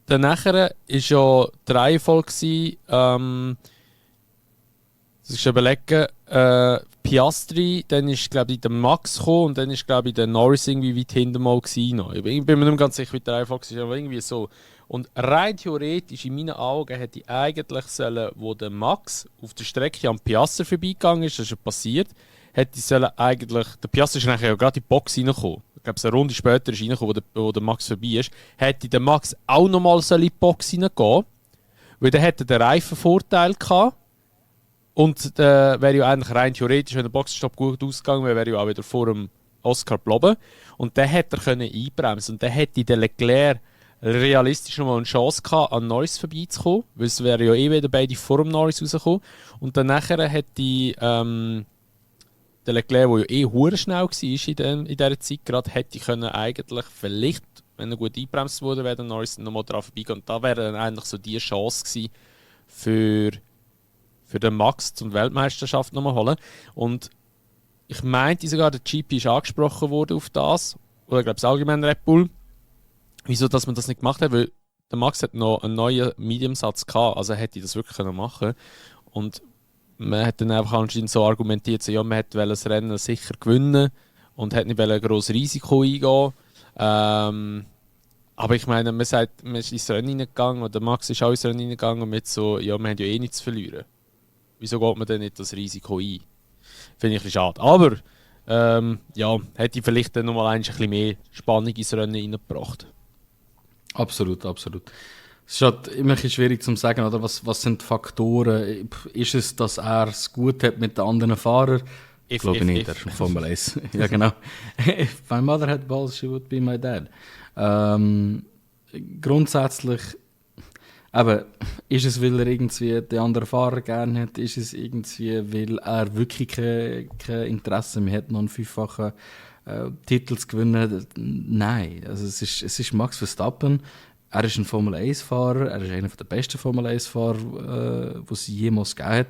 dann nachher ist ja die Reihenfolge gewesen, das ist überlegen, Piastri, dann ist glaube ich der Max gekommen und dann ist glaube ich der Norris irgendwie weit hinten mal gewesen noch. Ich bin mir nicht mehr ganz sicher, wie die Reihenfolge war, aber irgendwie so. Und rein theoretisch, in meinen Augen, hätte ich eigentlich sollen, wo der Max auf der Strecke am Piastri vorbeigegangen ist, das ist ja passiert, hätte ich sollen eigentlich, der Piastri ist nachher ja gerade in die Box reingekommen. Ich glaube, eine Runde später ist reingekommen, wo der Max vorbei ist. Hätte der Max auch nochmal in die Box reingehen, weil dann hätte der Reifenvorteil gehabt. Und wäre ja eigentlich rein theoretisch, wenn der Boxenstopp gut ausgegangen wäre, wäre ja auch wieder vor dem Oscar geblieben. Und dann hätte er einbremsen und dann hätte der Leclerc realistisch noch mal eine Chance gehabt, an Norris vorbeizukommen, weil es wäre ja wieder beide vor dem Norris rausgekommen. Und dann nachher hätte der Leclerc, der ja hure schnell war in dieser Zeit gerade, hätte können eigentlich vielleicht, wenn er gut einbremst wurde, wäre der Norris noch mal drauf vorbeigehen. Und da wäre dann eigentlich so die Chance gewesen für den Max zum Weltmeisterschaft nochmal holen. Und ich meinte sogar, der GP ist angesprochen worden auf das, oder ich glaube es allgemein Red Bull, wieso dass man das nicht gemacht hat, weil der Max hat noch einen neuen Medium-Satz gehabt, also hätte das wirklich machen können. Und man hat dann einfach anscheinend so argumentiert, so, ja, man hätte das Rennen sicher gewinnen und hätte nicht ein grosses Risiko eingehen. Aber ich meine, man ist ins Rennen reingegangen und der Max ist auch ins Rennen reingegangen und mit so, ja, wir haben ja eh nichts zu verlieren. Wieso geht man denn nicht das Risiko ein? Finde ich ein bisschen schade. Aber ja, hätte ich vielleicht dann nochmal ein bisschen mehr Spannung ins Rennen reingebracht. Absolut, absolut. Es ist halt immer ein bisschen schwierig zu sagen, oder? Was sind die Faktoren? Ist es, dass er es gut hat mit den anderen Fahrern? Ich glaube nicht, er ist in Formel 1. Ja, genau. If my mother had balls, she would be my dad. Grundsätzlich, aber ist es, weil er irgendwie den anderen Fahrer gerne hat? Ist es irgendwie, weil er wirklich kein Interesse mehr hat, noch einen fünffachen Titel zu gewinnen? Nein, also es ist Max Verstappen. Er ist ein Formel-1-Fahrer, er ist einer der besten Formel-1-Fahrer, die es jemals gegeben hat.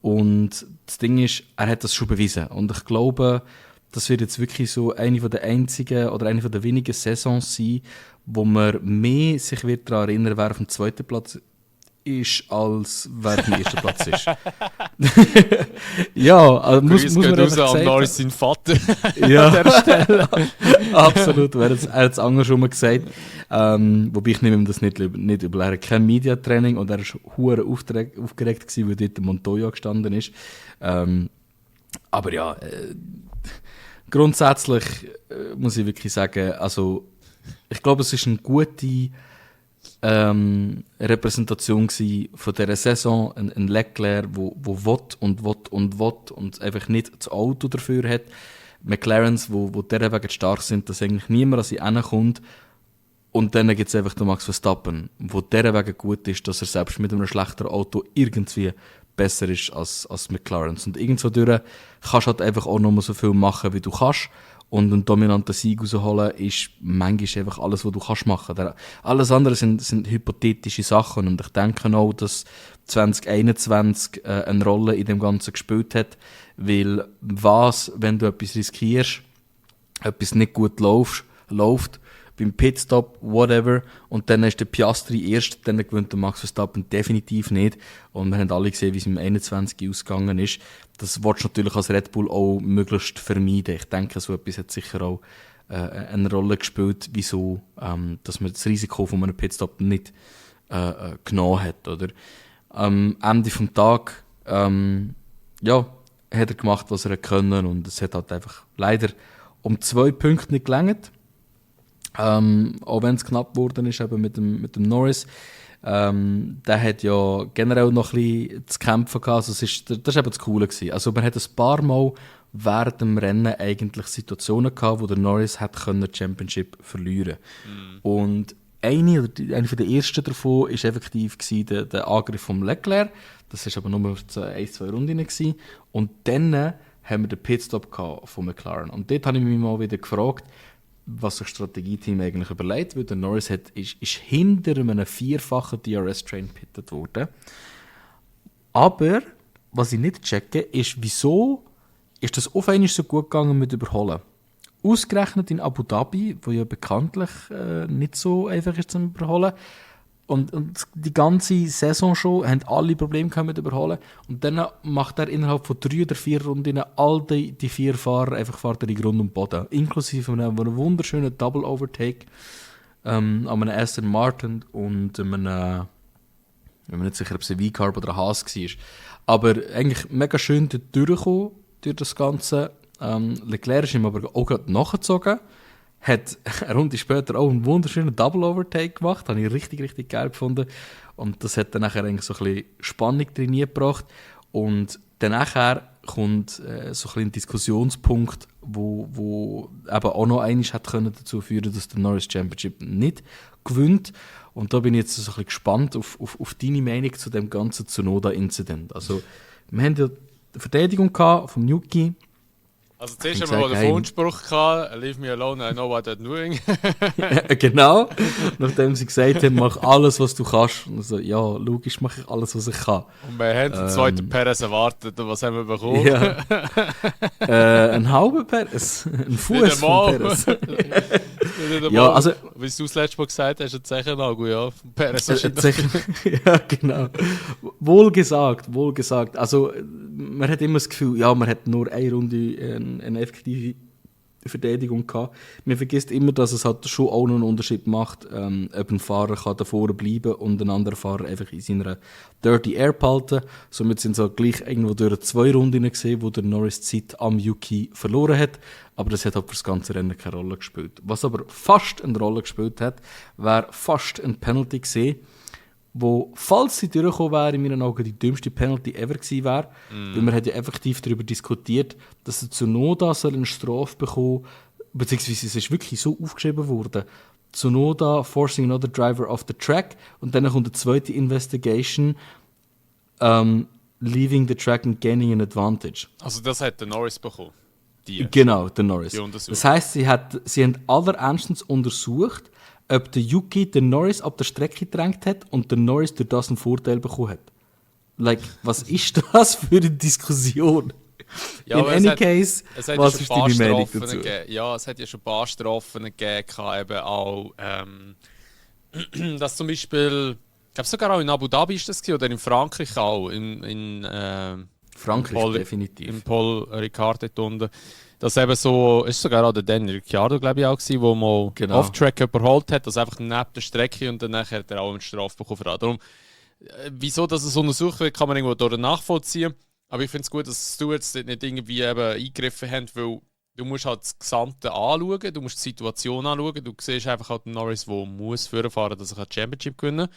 Und das Ding ist, er hat das schon bewiesen. Und ich glaube, das wird jetzt wirklich so eine der einzigen oder eine der wenigen Saisons sein, wo man mehr sich wird daran erinnern, wer auf dem zweiten Platz ist, als wer auf dem ersten Platz ist. Ja, also muss man einfach sagen. Norris sein Vater ja, an dieser Stelle. Absolut, er hat es anders schon mal gesagt. Wobei ich nehme ihm das nicht übel. Er hat kein Mediatraining und er war hure aufgeregt gewesen, weil dort der Montoya gestanden ist. Aber ja, grundsätzlich muss ich wirklich sagen, also ich glaube, es ist eine gute Repräsentation gewesen von dieser Saison. Ein Leclerc, wo will und einfach nicht das Auto dafür hat. McLarens, wo dieser Wegen stark sind, dass eigentlich niemand an sie hinkommt. Und dann gibt es einfach den Max Verstappen, wo dieser Wegen gut ist, dass er selbst mit einem schlechteren Auto irgendwie besser ist als McLarens. Und irgendwo durch kannst du halt einfach auch nur so viel machen, wie du kannst. Und einen dominanten Sieg rausholen ist manchmal einfach alles, was du kannst machen. Alles andere sind hypothetische Sachen. Und ich denke auch, dass 2021 eine Rolle in dem Ganzen gespielt hat. Weil wenn du etwas riskierst, etwas nicht gut läuft, beim Pitstop, whatever, und dann ist der Piastri erst, dann gewinnt der Max Verstappen definitiv nicht. Und wir haben alle gesehen, wie es im 21 ausgegangen ist. Das willst du natürlich als Red Bull auch möglichst vermeiden. Ich denke, so etwas hat sicher auch eine Rolle gespielt, wieso, dass man das Risiko von einem Pitstop nicht genommen hat. Oder? Am Ende des Tages, ja, hat er gemacht, was er können, und es hat halt einfach leider um 2 Punkte nicht gelangt. Auch wenn es knapp geworden ist eben mit dem Norris. Der hat ja generell noch ein bisschen zu kämpfen gehabt. Also das war eben das Coole gewesen. Also man hat ein paar Mal während dem Rennen eigentlich Situationen gehabt, wo der Norris hat die Championship verlieren. Und eine der ersten davon war effektiv der Angriff vom Leclerc. Das war aber nur 1-2 Runden gewesen. Und dann haben wir den Pitstop von McLaren. Und dort habe ich mich mal wieder gefragt, was sich das Strategieteam eigentlich überlegt, weil der Norris ist hinter einem 4-fachen DRS-Train pittet worden. Aber, was ich nicht checke, ist, wieso ist das auf einmal so gut gegangen mit Überholen? Ausgerechnet in Abu Dhabi, wo ja bekanntlich nicht so einfach ist zum Überholen. Und die ganze Saison schon haben alle Probleme mit Überholen. Und dann macht er innerhalb von 3 oder 4 Runden all die 4 Fahrer einfach in Grund und Boden. Inklusive einem wunderschönen Double Overtake an einem Aston Martin und einem, ich bin mir nicht sicher, ob es ein V-Carb oder ein Haas war. Aber eigentlich mega schön durchgekommen durch das Ganze. Leclerc ist ihm aber auch gerade nachgezogen. Hat eine Runde später auch einen wunderschönen Double Overtake gemacht. Habe ich richtig, richtig geil gefunden. Und das hat dann nachher eigentlich so ein bisschen Spannung drin gebracht. Und dann nachher kommt so ein bisschen ein Diskussionspunkt, wo eben auch noch einiges hat können dazu führen, dass der Norris Championship nicht gewinnt. Und da bin ich jetzt so ein bisschen gespannt auf deine Meinung zu dem ganzen Tsunoda-Incident. Also, wir haben ja die Verteidigung vom Yuki. Also zuerst haben wir den Fundspruch gehabt, leave me alone, I know what I'm doing. Genau, nachdem sie gesagt haben, mach alles, was du kannst. Und so, ja, logisch mache ich alles, was ich kann. Und wir haben den zweiten Perez erwartet, und was haben wir bekommen? Ja. Ein halber Perez, ein Fuß von Perez. Ja, also, wie du das letzte Mal gesagt hast, ein Zechennagel, ja, von Perez ja, genau. Wohl gesagt. Also, man hat immer das Gefühl, ja, man hat nur eine Runde eine effektive Verteidigung gehabt. Man vergisst immer, dass es halt schon auch noch einen Unterschied macht, ob ein Fahrer kann davor bleiben und ein anderer Fahrer einfach in seiner Dirty Air behalten. Somit sind es halt gleich irgendwo durch 2 Runden gesehen, wo der Norris Zeit am Yuki verloren hat. Aber das hat halt für das ganze Rennen keine Rolle gespielt. Was aber fast eine Rolle gespielt hat, wäre fast ein Penalty gesehen, wo, falls sie durchgekommen wäre, in meinen Augen die dümmste Penalty ever gewesen wäre. Weil man hat ja effektiv darüber diskutiert, dass der Tsunoda eine Strafe bekommen, beziehungsweise es ist wirklich so aufgeschrieben worden. Tsunoda forcing another driver off the track, und dann kommt eine zweite Investigation, leaving the track and gaining an advantage. Also das hat der Norris bekommen? Genau, der Norris. Das heisst, sie haben allerernstens untersucht, ob der Yuki den Norris ab der Strecke gedrängt hat und der Norris durch das einen Vorteil bekommen hat. Like, was ist das für eine Diskussion? Ja, in any case, was ist deine Meinung dazu? Ja, es hat ja schon ein paar Strafen gegeben, eben auch, dass zum Beispiel, ich glaube sogar auch in Abu Dhabi ist das gewesen, oder in Frankreich auch, in Frankreich definitiv. Im Paul Ricard dort unten. Das eben so, ist sogar auch der Daniel Ricciardo, glaube ich, auch gewesen, wo man Off-Track überholt hat, also einfach neben der Strecke, und dann hat er auch eine Strafe bekommen. Darum, wieso dass es untersucht wird, kann man irgendwo durch nachvollziehen. Aber ich finde es gut, dass Stewards dort nicht irgendwie eben eingegriffen haben, weil du musst halt das Gesamte anschauen, du musst die Situation anschauen, du siehst einfach halt Norris, der muss vorfahren, dass er die Championship gewinnen kann.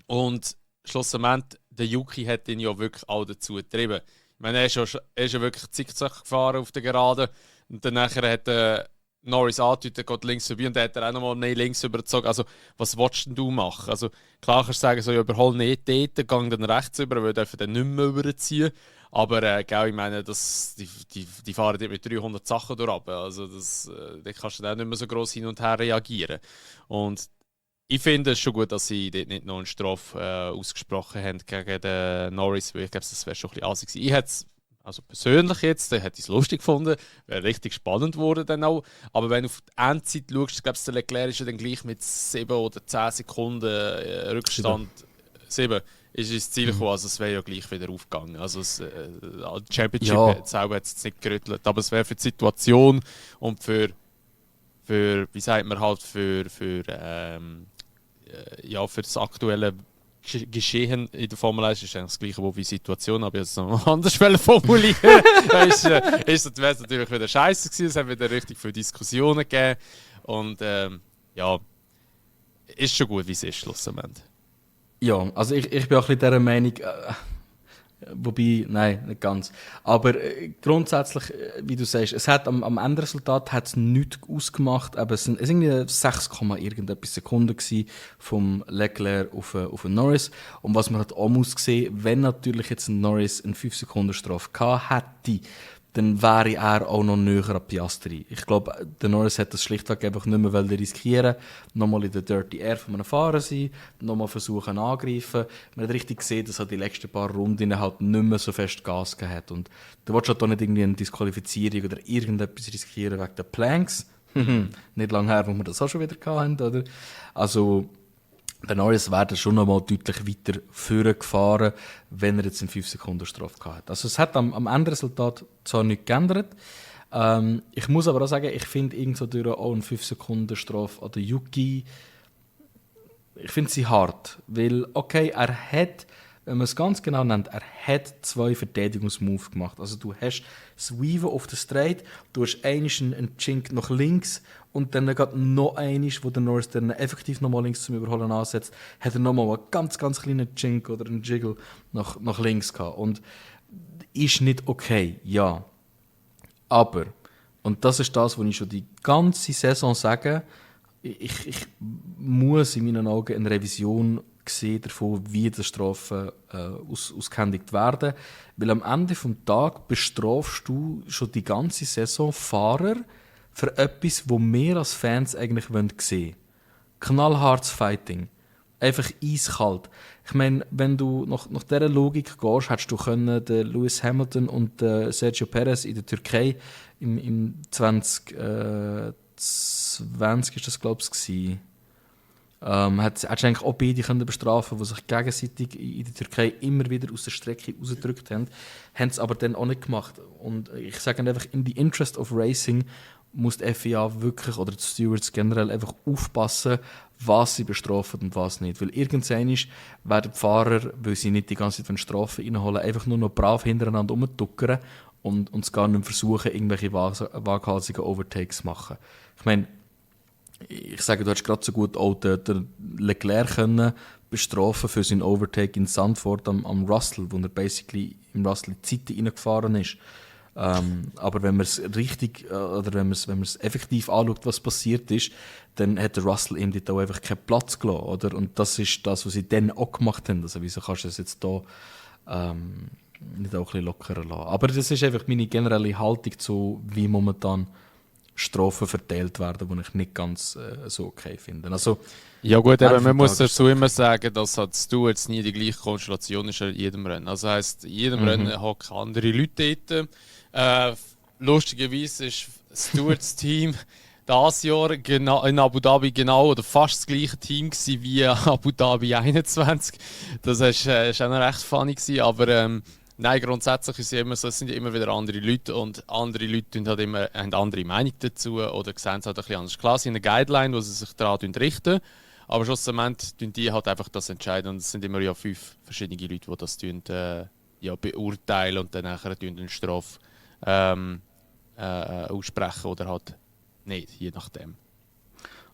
Und schlussendlich, der Yuki hat ihn ja wirklich auch dazu getrieben. Ich meine, er ist ja wirklich zickzack gefahren auf der Geraden und dann nachher hat Norris angedeutet, geht links vorbei und dann hat er auch nochmal links übergezogen. Also, was willst denn du machen? Also, klar kannst du sagen, so, ja, überhol nicht dort, gang dann rechts über, weil dürfen dann nicht mehr überziehen. Aber gell, ich meine, die fahren dort mit 300 Sachen durch. Also, da kannst du dann nicht mehr so gross hin und her reagieren. Und ich finde es schon gut, dass sie dort nicht noch eine Strafe ausgesprochen haben gegen den Norris, weil ich glaube, das wäre schon ein bisschen assig gewesen. Ich hätte es, also persönlich jetzt, hätte ich es lustig gefunden, wäre richtig spannend geworden dann auch. Aber wenn du auf die Endzeit schaust, ich glaube, der Leclerc ist ja dann gleich mit 7 oder 10 Sekunden Rückstand, 7, ist ins Ziel gekommen, also es wäre ja gleich wieder aufgegangen. Also die Championship selber hat es jetzt nicht gerüttelt, aber es wäre für die Situation und für wie sagt man halt, für das aktuelle Geschehen in der Formel 1 ist eigentlich das gleiche wie die Situation, aber jetzt noch anders formulieren. wäre es natürlich wieder scheiße gewesen, es hat wieder richtig viele Diskussionen gegeben und ist schon gut, wie es ist, schlussendlich. Ja, also ich bin auch ein bisschen dieser Meinung, wobei, nein, nicht ganz. Aber grundsätzlich, wie du sagst, es hat am Endresultat hat's nichts ausgemacht, aber es sind irgendwie 6, irgendetwas Sekunden gewesen vom Leclerc auf Norris. Und was man halt auch muss sehen, wenn natürlich jetzt ein Norris eine 5 Sekunden Strafe gehabt hätte, dann wäre er auch noch näher an Piastri. Ich glaube, der Norris hat das schlichtweg einfach nicht mehr riskieren, nochmal in der Dirty Air von einem Fahrer sein, nochmal versuchen angreifen. Man hat richtig gesehen, dass er die letzten paar Runden halt nicht mehr so fest Gas gegeben hat. Und du willst halt auch nicht irgendwie eine Disqualifizierung oder irgendetwas riskieren wegen der Planks. Nicht lange her, wo wir das auch schon wieder hatten, oder? Also, der Norris wäre schon noch mal deutlich weiter vorgefahren, wenn er jetzt in 5 Sekunden Strafe gehabt hat. Also es hat am Endresultat zwar nichts geändert. Ich muss aber auch sagen, ich finde irgendwo durch auch eine 5 Sekunden Strafe an der Yuki, ich finde sie hart. Weil, okay, er hat, wenn man es ganz genau nennt, er hat 2 Verteidigungsmoves gemacht. Also du hast das Weaven auf der Straight, du hast einen Chink nach links und dann geht noch einiges, wo der Norris dann effektiv nochmal links zum Überholen ansetzt, hat er nochmal einen ganz, ganz kleinen Chink oder einen Jiggle nach links gehabt. Und ist nicht okay, ja. Aber, und das ist das, was ich schon die ganze Saison sage, ich muss in meinen Augen eine Revision sehen davon, wie die Strafen ausgehändigt werden. Weil am Ende des Tages bestrafst du schon die ganze Saison Fahrer für etwas, was wir als Fans eigentlich sehen wollen. Knallhartes Fighting. Einfach eiskalt. Ich meine, wenn du nach dieser Logik gehst, hättest du können den Lewis Hamilton und Sergio Perez in der Türkei im 2020 ist das, glaube ich, hättest eigentlich auch beide können bestrafen, die sich gegenseitig in der Türkei immer wieder aus der Strecke rausgedrückt haben. Haben es aber dann auch nicht gemacht. Und ich sage einfach, in the interest of racing muss die FIA wirklich, oder die Stewards generell, einfach aufpassen, was sie bestrafen und was nicht. Weil irgendwann werden die Fahrer, weil sie nicht die ganze Zeit Strafen reinholen, einfach nur noch brav hintereinander rumtuckern und es gar nicht versuchen, irgendwelche waghalsigen Overtakes zu machen. Ich meine, ich sage, du hättest gerade so gut auch den Leclerc können bestrafen für seinen Overtake in Zandvoort am Russell, wo er basically im Russell die Zeit reingefahren ist. Aber wenn man es richtig, oder wenn man es effektiv anschaut, was passiert ist, dann hat der Russell ihm dort auch einfach keinen Platz gelassen, oder? Und das ist das, was sie dann auch gemacht haben. Also wieso kannst du das jetzt da nicht auch ein bisschen lockerer lassen? Aber das ist einfach meine generelle Haltung zu, wie momentan Strafen verteilt werden, die ich nicht ganz so okay finde. Also, ja gut, aber man muss dazu immer sagen, dass halt du jetzt nie die gleiche Konstellation ist in jedem Rennen. Also heisst, in jedem Rennen hocken andere Leute dort. Lustigerweise ist Stewards Team dieses Jahr genau, in Abu Dhabi genau oder fast das gleiche Team gewesen wie Abu Dhabi 21. Das war auch noch recht funny gewesen, aber nein, grundsätzlich ist es immer so, es sind ja immer wieder andere Leute und andere Leute halt immer, haben andere Meinung dazu oder sehen es halt ein bisschen anders. Klar, sie haben eine Guideline, wo sie sich daran richten, aber schlussendlich tun die halt einfach das entscheiden und es sind immer ja 5 verschiedene Leute, die das beurteilen und dann nachher eine Strafe aussprechen oder halt nicht, je nachdem.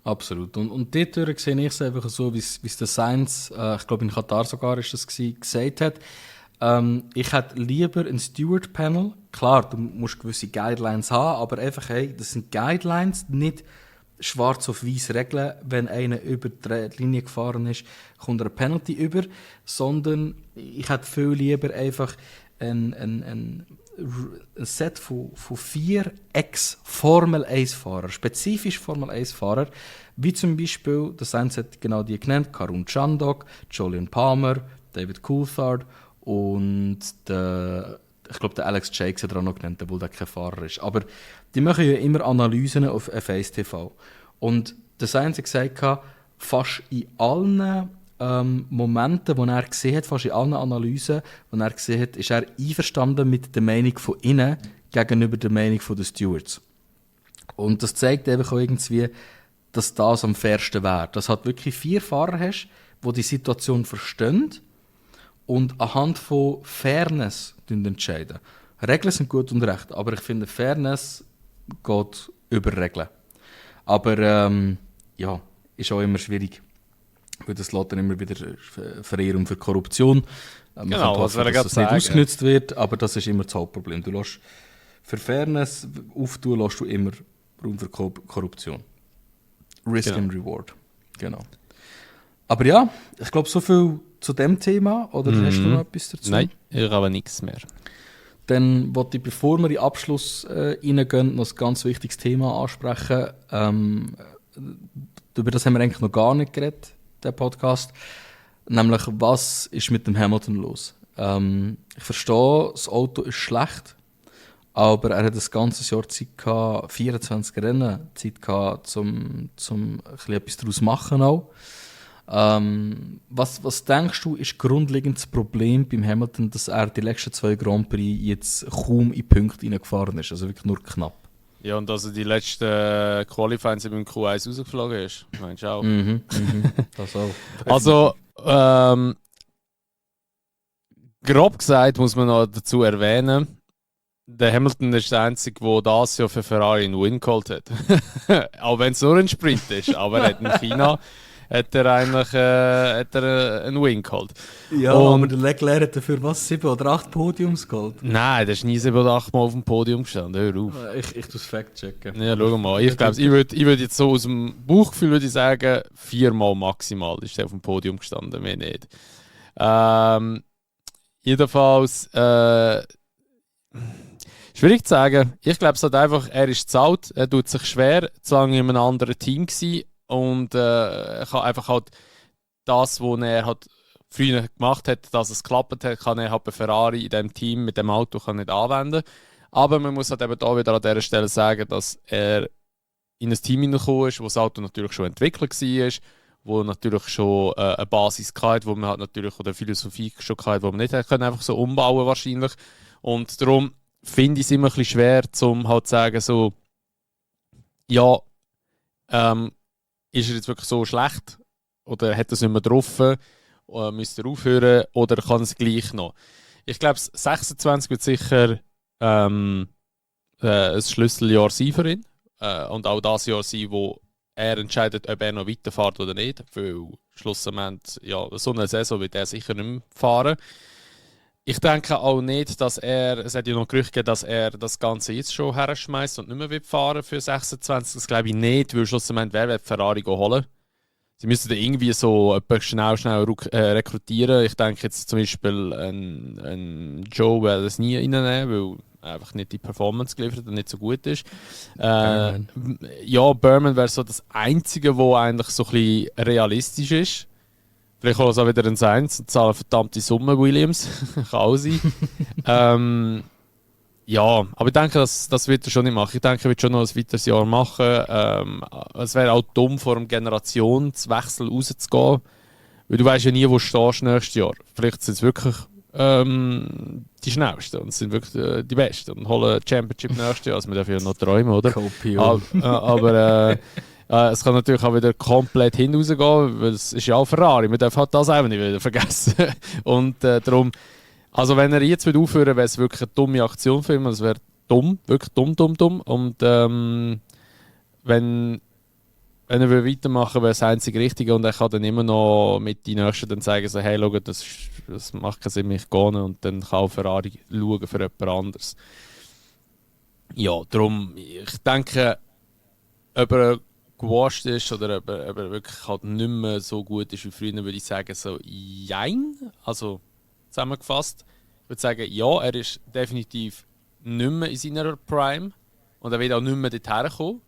Absolut. Und dort sehe ich es einfach so, wie es der Sainz, ich glaube in Katar sogar ist das gewesen, gesagt hat. Ich hätte lieber ein Steward-Panel. Klar, du musst gewisse Guidelines haben, aber einfach, hey, das sind Guidelines, nicht schwarz auf weiß Regeln. Wenn einer über die Linie gefahren ist, kommt er eine Penalty über, sondern ich hätte viel lieber einfach ein Set von 4 Ex-Formel-1-Fahrer, spezifisch Formel-1-Fahrer, wie zum Beispiel, das Sainz hat genau die genannt, Karun Chandhok, Jolyon Palmer, David Coulthard und ich glaube, der Alex Jakes hat er auch noch genannt, obwohl der kein Fahrer ist. Aber die machen ja immer Analysen auf F1 TV. Und der Sainz hat gesagt, fast in allen Momenten, wo er gesehen hat, fast in allen Analysen, wo er gesehen hat, ist er einverstanden mit der Meinung von innen gegenüber der Meinung der Stewards. Und das zeigt einfach auch irgendwie, dass das am fairsten wäre. Dass du halt wirklich 4 Fahrer hast, die die Situation verstehen und anhand von Fairness entscheiden. Regeln sind gut und recht, aber ich finde, Fairness geht über Regeln. Aber ist auch immer schwierig. Weil das lässt dann immer wieder Verehrung für Korruption. Man genau, kann hoffen, dass das nicht ausgenutzt wird, aber das ist immer das Hauptproblem. Du lässt für Fairness auftun, lässt du immer Raum für Korruption. Risk and Reward. Genau. Aber ja, ich glaube, so viel zu dem Thema. Oder hast du noch etwas dazu? Nein, ich habe nichts mehr. Dann wollte ich, bevor wir in den Abschluss reingehen, noch ein ganz wichtiges Thema ansprechen. Über das haben wir eigentlich noch gar nicht geredet, der Podcast. Nämlich, was ist mit dem Hamilton los? Ich verstehe, das Auto ist schlecht, aber er hat ein ganzes Jahr Zeit gehabt, 24 Rennen Zeit gehabt, um etwas daraus zu machen auch. Was denkst du, ist grundlegend das Problem beim Hamilton, dass er die letzten 2 Grand Prix jetzt kaum in Punkte reingefahren ist, also wirklich nur knapp? Ja, und dass er die letzten Qualifyings beim Q1 rausgeflogen ist, meinst du auch? Das auch. Also, grob gesagt muss man noch dazu erwähnen, der Hamilton ist der Einzige, der das Jahr für Ferrari einen Win geholt hat. Auch wenn es nur ein Sprint ist, aber er hat in China hat er eigentlich einen Win geholt. Ja, und aber der Leclerc hat dafür 7 oder 8 Podiums geholt? Nein, der ist nie 7 oder 8 Mal auf dem Podium gestanden. Hör auf. Ich tue das Fact-checken. Ja, schau mal. Ich glaube, ich würd jetzt so aus dem Bauchgefühl würde ich sagen, 4 Mal maximal ist er auf dem Podium gestanden, mehr nicht. Jedenfalls, schwierig zu sagen. Ich glaube, es hat einfach, er ist zu alt, er tut sich schwer, zu lange in einem anderen Team gewesen. Und er kann einfach halt das, was er halt früher gemacht hat, dass es geklappt hat, kann er halt bei Ferrari in diesem Team mit dem Auto kann nicht anwenden. Aber man muss halt eben da wieder an dieser Stelle sagen, dass er in ein Team hineingekommen ist, wo das Auto natürlich schon entwickelt war, wo natürlich schon eine Basis hatte, wo man halt natürlich oder eine Philosophie schon hatte, wo man nicht können einfach so umbauen wahrscheinlich. Und darum finde ich es immer ein bisschen schwer, um halt zu sagen, so, ja, ist er jetzt wirklich so schlecht oder hat er es nicht mehr drauf, müsste er aufhören oder kann es gleich noch? Ich glaube, 26 wird sicher ein Schlüsseljahr sein für ihn und auch das Jahr sein, wo er entscheidet, ob er noch weiterfährt oder nicht, weil schlussendlich, ja, so eine Saison wird er sicher nicht mehr fahren. Ich denke auch nicht, dass es hat ja noch Gerüchte gegeben, dass er das Ganze jetzt schon herschmeißt und nicht mehr fahren für 26. Das glaube ich nicht, weil schlussendlich wer wird Ferrari holen? Sie müssen irgendwie so schnell rekrutieren. Ich denke jetzt zum Beispiel ein Joe will das nie reinnehmen, weil er einfach nicht die Performance geliefert und nicht so gut ist. Ja, Burman wäre so das Einzige, wo eigentlich so ein bisschen realistisch ist. Vielleicht holen sie auch wieder ein Sainz und zahlen verdammte Summe, Williams. Kann auch sein. Ja, aber ich denke, das wird er schon nicht machen. Ich denke, er wird schon noch ein weiteres Jahr machen. Es wäre auch dumm, vor einem Generationswechsel rauszugehen. Weil du weißt ja nie, wo du stehst nächstes Jahr. Vielleicht sind es wirklich die Schnellsten und sind wirklich die Besten und holen Championship nächstes Jahr. Also man darf ja noch träumen, oder? Aber es kann natürlich auch wieder komplett hinausgehen, weil es ist ja auch Ferrari. Man darf halt das auch nicht wieder vergessen. Und darum, Also wenn er jetzt aufhören würde, wäre es wirklich eine dumme Aktion für ihn. Das wäre dumm, wirklich dumm. Und wenn er will weitermachen, wäre es das einzige Richtige und er kann dann immer noch mit den Nächsten dann sagen, so, hey, schau, das macht keinen Sinn, mich gehen und dann kann auch Ferrari schauen für jemand anderes. Ja, darum, ich denke, ob er gewascht ist oder ob er wirklich halt nicht mehr so gut ist wie früher, würde ich sagen, so jein. Also zusammengefasst, ich würde sagen, ja, er ist definitiv nicht mehr in seiner Prime und er wird auch nicht mehr dorthin kommen.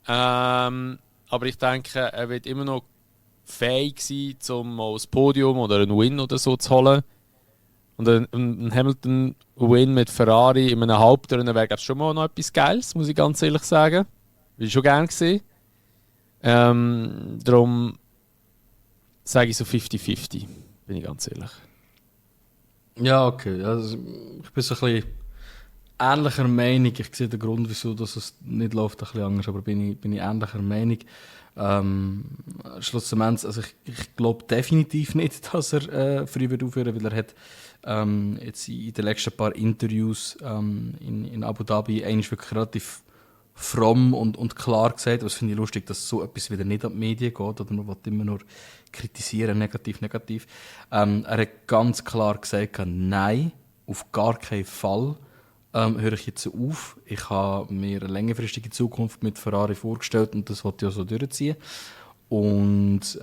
Aber ich denke, er wird immer noch fähig sein, um mal ein Podium oder einen Win oder so zu holen. Und ein Hamilton-Win mit Ferrari in einem Halbturnen wäre schon mal noch etwas Geiles, muss ich ganz ehrlich sagen. Würde ich schon gerne sehen. Darum sage ich so 50-50, bin ich ganz ehrlich. Ja, okay. Also, ich bin so ein bisschen ähnlicher Meinung. Ich sehe den Grund, wieso dass es nicht läuft, ein bisschen anders, aber bin ich ähnlicher Meinung. Schlussendlich, also ich glaube definitiv nicht, dass er früh wird aufhören, weil er hat jetzt in den letzten paar Interviews in Abu Dhabi eigentlich wirklich relativ fromm und klar gesagt, aber das finde ich lustig, dass so etwas wieder nicht an die Medien geht oder man will immer nur kritisieren, negativ. Er hat ganz klar gesagt, nein, auf gar keinen Fall höre ich jetzt auf. Ich habe mir eine längerfristige Zukunft mit Ferrari vorgestellt und das wollte ich auch so durchziehen. Und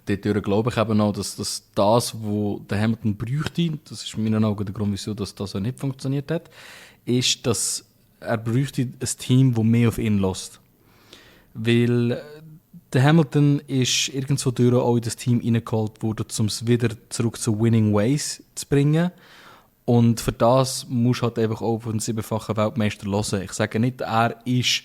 dadurch glaube ich eben auch, dass das, was der Hamilton bräuchte, das ist in meinen Augen der Grund, wieso das auch nicht funktioniert hat, ist, dass er bräuchte ein Team, das mehr auf ihn lässt. Weil der Hamilton ist irgendwo durch auch in das Team reingeholt worden, um es wieder zurück zu Winning Ways zu bringen. Und für das musst du halt einfach auch auf einen 7-fachen Weltmeister hören. Ich sage nicht, er ist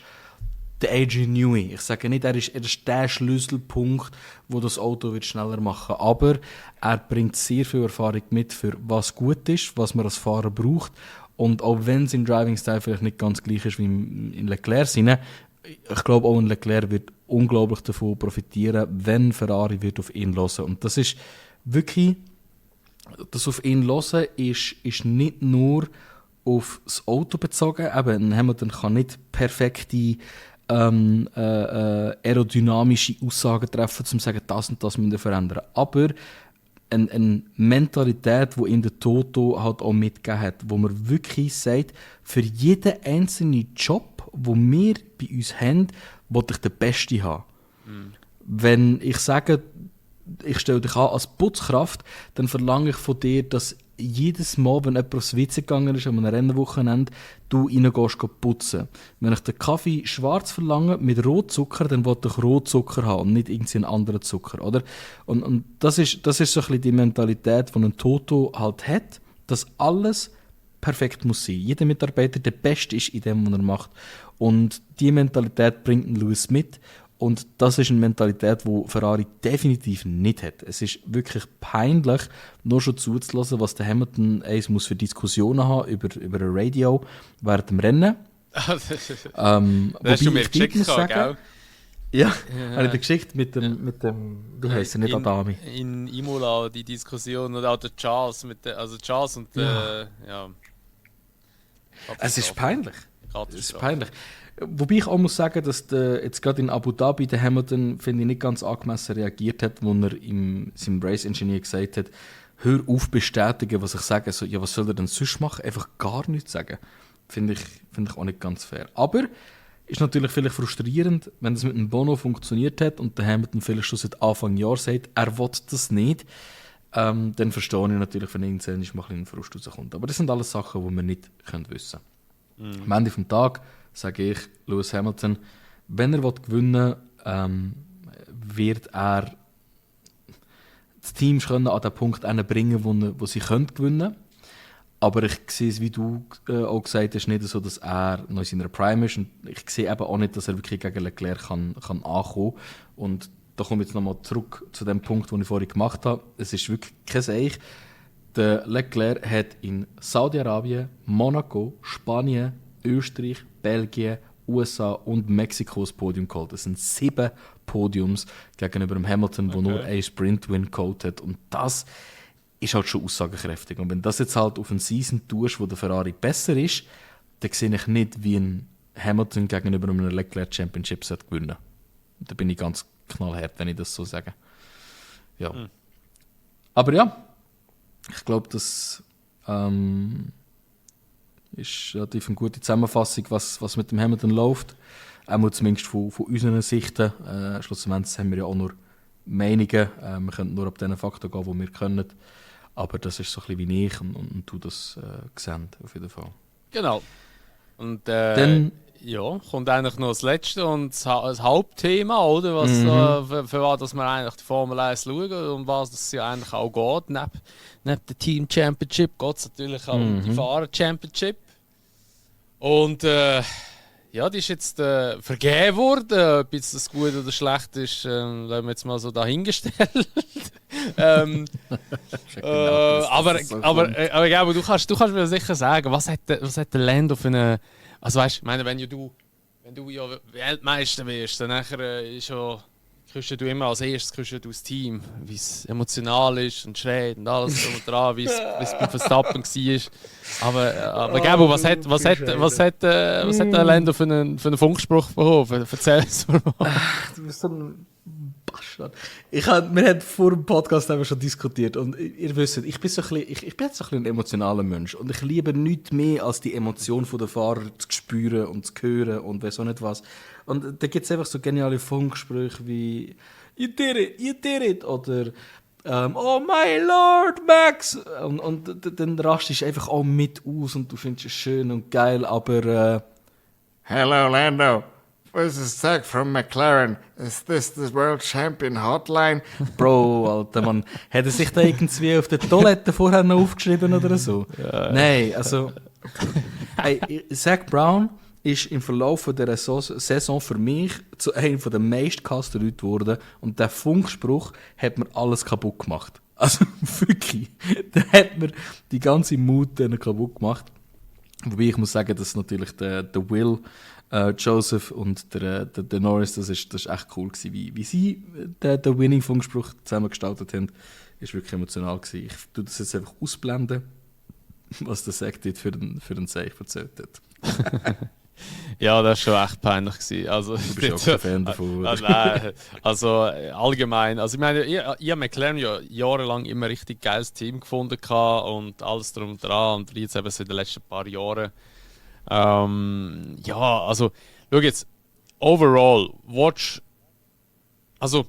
der Adrian Newey. Ich sage nicht, er ist der Schlüsselpunkt, wo das Auto wird schneller machen. Aber er bringt sehr viel Erfahrung mit, für was gut ist, was man als Fahrer braucht. Und auch wenn sein Driving-Style vielleicht nicht ganz gleich ist wie in Leclerc seine, ich glaube auch, Leclerc wird unglaublich davon profitieren, wenn Ferrari wird auf ihn hören. Und das ist wirklich, das auf ihn hören ist nicht nur auf das Auto bezogen. Eben, Hamilton kann nicht perfekte aerodynamische Aussagen treffen, um zu sagen, das und das müssen wir verändern. Aber eine Mentalität, die in der Toto halt auch mitgegeben hat, wo man wirklich sagt, für jeden einzelnen Job, den wir bei uns haben, will ich den Besten haben. Mhm. Wenn ich sage, ich stelle dich an als Putzkraft, dann verlange ich von dir, dass jedes Mal, wenn jemand aufs WC gegangen ist, an einem Rennwochenende, du reingehst putzen. Wenn ich den Kaffee schwarz verlange mit Rotzucker, dann will ich Rotzucker haben und nicht irgendeinen anderen Zucker, oder? Und das ist so ein bisschen die Mentalität, die ein Toto halt hat, dass alles perfekt muss sein. Jeder Mitarbeiter der Beste ist in dem, was er macht. Und diese Mentalität bringt ein Lewis mit. Und das ist eine Mentalität, die Ferrari definitiv nicht hat. Es ist wirklich peinlich, nur schon zuzulassen, was der Hamilton muss für Diskussionen haben über ein Radio während dem Rennen. Das hast du mir geschickt, gell? Ja, eine Geschichte mit dem wie heisst er, nicht Adami. In Imola, die Diskussion, oder auch der Charles, Charles und ja. Es ist peinlich. Es ist peinlich. Wobei ich auch muss sagen, dass jetzt gerade in Abu Dhabi der Hamilton, finde ich, nicht ganz angemessen reagiert hat, wo er seinem Race-Engineer gesagt hat, hör auf bestätigen, was ich sage. Also, ja, was soll er denn sonst machen? Einfach gar nichts sagen. Finde ich auch nicht ganz fair. Aber ist natürlich vielleicht frustrierend, wenn das mit einem Bono funktioniert hat und der Hamilton vielleicht schon seit Anfang Jahr sagt, er will das nicht. Dann verstehe ich natürlich, wenn irgendwann mal ein Frust rauskommt. Aber das sind alles Sachen, die wir nicht wissen können. Am Ende des Tages sage ich, Lewis Hamilton, wenn er gewinnen will, wird er das Team an den Punkt bringen, wo sie gewinnen können. Aber ich sehe es, wie du auch gesagt hast, nicht so, dass er noch in seiner Prime ist. Und ich sehe eben auch nicht, dass er wirklich gegen Leclerc kann ankommen. Und da komme ich jetzt nochmal zurück zu dem Punkt, den ich vorhin gemacht habe. Es ist wirklich kein Seich. Der Leclerc hat in Saudi-Arabien, Monaco, Spanien, Österreich, Belgien, USA und Mexiko das Podium geholt. Das sind 7 Podiums gegenüber dem Hamilton, der nur einen Sprint-Win geholt hat. Und das ist halt schon aussagekräftig. Und wenn du das jetzt halt auf eine Season tust, wo der Ferrari besser ist, dann sehe ich nicht, wie ein Hamilton gegenüber einem Leclerc Championship gewinnen. Da bin ich ganz knallhart, wenn ich das so sage. Ja. Aber ja, ich glaube, das ist relativ eine gute Zusammenfassung, was mit dem Hamilton läuft. Auch zumindest von unseren Sichten. Schlussendlich haben wir ja auch nur Meinungen. Wir können nur auf den Fakten gehen, die wir können. Aber das ist so ein bisschen wie ich und du das gesehen, auf jeden Fall. Genau. Und Dann ja, kommt eigentlich noch das letzte und das Hauptthema, oder? Was, für was dass wir eigentlich die Formel 1 schauen und was das ja eigentlich auch geht. Neben der Team Championship geht es natürlich auch um die Fahrer Championship. Und ja, die ist jetzt vergeben worden. Ob jetzt das gut oder schlecht ist, lassen wir jetzt mal so dahingestellt. Aber ich glaube, du kannst mir sicher sagen, was hat der Lando für eine. Also weißt, ich meine, wenn du ja Weltmeister wirst, dann nachher kriegst du immer als erstes das Team, wie es emotional ist und schreit und alles drum und dran, wie es bei Verstappen war. Aber Gabo, was hat der Lando für einen Funkspruch bekommen? Erzähl es mir mal. Du bist so ein Bastard. Wir haben vor dem Podcast schon diskutiert und ihr wisst, ich bin jetzt so ein bisschen ein emotionaler Mensch und ich liebe nichts mehr als die Emotion der Fahrer zu spüren und zu hören und weiss auch nicht was. Und da gibt es einfach so geniale Funksprüche wie You did it oder Oh my Lord, Max! Und dann rastest du einfach auch mit aus und du findest es schön und geil, aber Hello, Lando. This is Zach from McLaren. Is this the World Champion Hotline? Bro, Alter, man, hat er sich da irgendwie auf der Toilette vorher noch aufgeschrieben oder so? Ja. Nein, also hey, Zach Brown ist im Verlauf dieser Saison für mich zu einem der meistgehassten Leute geworden und der Funkspruch hat mir alles kaputt gemacht. Also wirklich, der hat mir die ganze Mut kaputt gemacht. Wobei ich muss sagen, dass natürlich der Will Joseph und der Norris, das ist echt cool gewesen, wie sie den Winning-Funkspruch zusammen gestaltet haben, ist wirklich emotional gewesen. Ich tue das jetzt einfach ausblenden, was der Zack dort für den Seich erzählt hat. Ja, das war schon echt peinlich gewesen. Also, du bist auch kein Fan davon, oder? Nein, also allgemein. Also ich meine, ich habe McLaren ja jahrelang immer ein richtig geiles Team gefunden und alles drum und dran und jetzt eben so in den letzten paar Jahren. Ja, also, schau jetzt, overall, also,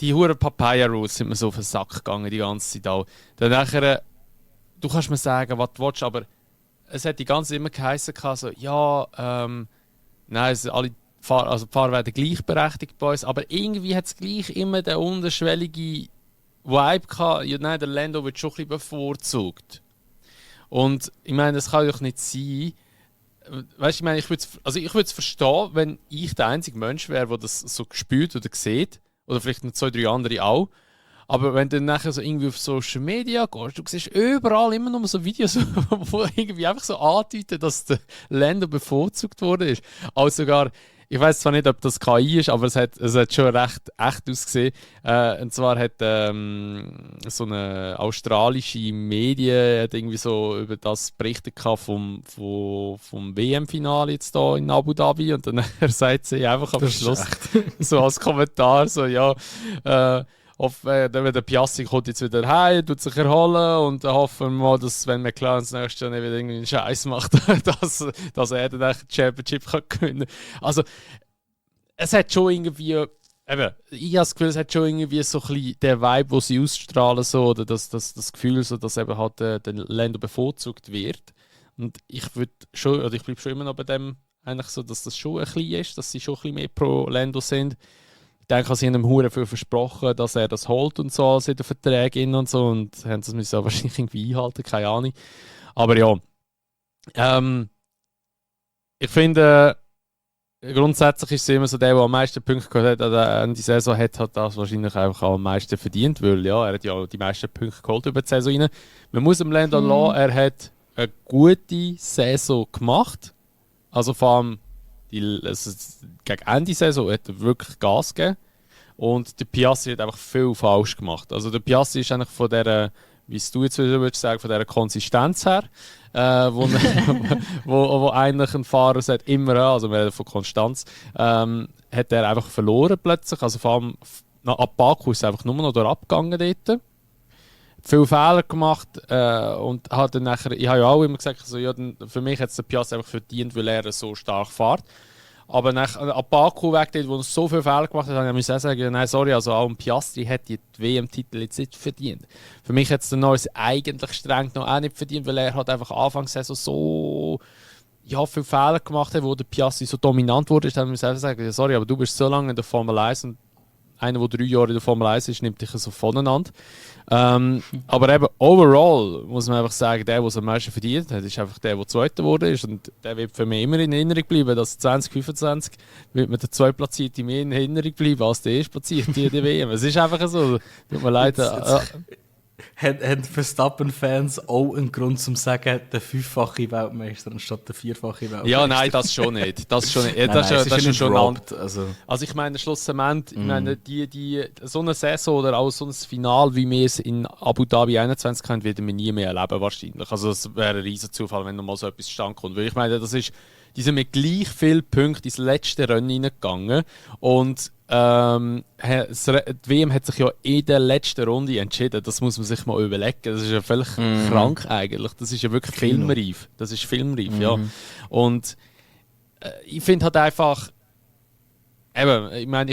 die huren Papaya-Rules sind mir so auf den Sack gegangen, die ganze Zeit auch. Dann nachher, du kannst mir sagen, was du willst, aber es hat die ganze Zeit immer geheißen, so, ja, nein, alle die Fahrer werden gleichberechtigt bei uns, aber irgendwie hat es gleich immer den unterschwellige Vibe gehabt, ja, nein, der Lando wird schon ein bisschen bevorzugt. Und ich meine, das kann doch nicht sein. Weißt du, ich meine, ich würde es verstehen, wenn ich der einzige Mensch wäre, der das so spürt oder sieht. Oder vielleicht noch 2, 3 andere auch. Aber wenn du dann nachher so irgendwie auf Social Media gehst, du siehst überall immer noch so Videos, wo irgendwie einfach so andeuten, dass der Lando bevorzugt worden ist. Also sogar, ich weiß zwar nicht, ob das KI ist, aber es hat schon recht echt ausgesehen. Und zwar hat so eine australische Medien hat irgendwie so über das berichtet vom WM-Finale jetzt da in Abu Dhabi und dann sagt sie einfach am Schluss so als Kommentar so, ja, der Piastri kommt jetzt wieder heim, tut sich erholen und hoffen wir mal, dass wenn McLaren das nächste Jahr nicht wieder irgendwie einen Scheiß macht, dass er dann den Championship kann gewinnen kann. Also, es hat schon irgendwie, eben, ich habe das Gefühl, es hat schon irgendwie so ein bisschen der Vibe, den sie ausstrahlen, so, oder das Gefühl, so, dass eben halt der Länder bevorzugt wird. Und ich bleibe schon immer noch bei dem, eigentlich so, dass das schon ein bisschen ist, dass sie schon ein bisschen mehr pro Lando sind. Ich denke, sie haben ihm hure viel versprochen, dass er das holt und so, als in den Verträgen und so, und haben das müssen auch wahrscheinlich irgendwie einhalten, keine Ahnung. Aber ja, ich finde, grundsätzlich ist es immer so, der am meisten Punkte geholt hat an die Saison, hat das wahrscheinlich einfach auch am meisten verdient, weil ja, er hat ja die meisten Punkte geholt über die Saison rein. Man muss ihm Lando lassen, er hat eine gute Saison gemacht, also vor allem gegen Ende der Saison hat er wirklich Gas gegeben. Und der Piastri hat einfach viel falsch gemacht. Also der Piastri ist eigentlich von dieser, wie es du jetzt wieder würdest sagen, von dieser Konsistenz her, wo eigentlich ein Fahrer sagt, immer, also wir reden von Konstanz, hat er einfach verloren plötzlich. Also vor allem ab Baku ist es einfach nur noch dort abgegangen dort. Viele Fehler gemacht und hat dann nachher, ich habe ja auch immer gesagt, also, ja, für mich hat es der Piastri einfach verdient, weil er so stark fährt. Aber ab Baku weg, dort, wo er so viele Fehler gemacht hat, habe ich auch sagen, nein, sorry, also auch ein Piastri hat die WM-Titel jetzt nicht verdient. Für mich hat es der Norris eigentlich streng noch auch nicht verdient, weil er hat einfach Anfangssaison so viele Fehler gemacht hat, wo der Piastri so dominant wurde. Dann muss ich einfach sagen, sorry, aber du bist so lange in der Formel 1 und einer, der 3 Jahre in der Formel 1 ist, nimmt dich so voneinander. Aber eben overall muss man einfach sagen, der es am meisten verdient hat, ist einfach der Zweiter geworden ist. Und der wird für mich immer in Erinnerung bleiben, dass 2025 wird mir der Zweitplatzierte mehr in Erinnerung bleiben als der Erstplatzierte in der WM. Es ist einfach so. Tut mir leid. Haben Verstappen-Fans auch einen Grund zum sagen, der 5-fache Weltmeister anstatt der 4-fache Weltmeister? Ja, nein, das schon nicht. Das schon nicht. Das ist schon also ich meine, schlussendlich, ich meine, so eine Saison oder auch so ein Final, wie wir es in Abu Dhabi 21 haben, werden wir nie mehr erleben wahrscheinlich. Also es wäre ein riesen Zufall, wenn noch mal so etwas zustande kommt. Weil ich meine, die sind mit gleich vielen Punkten ins letzte Rennen hineingegangen und die WM hat sich ja in der letzten Runde entschieden. Das muss man sich mal überlegen. Das ist ja völlig krank eigentlich. Das ist ja wirklich filmreif. Das ist filmreif, ja. Und ich finde halt einfach, eben, ich meine,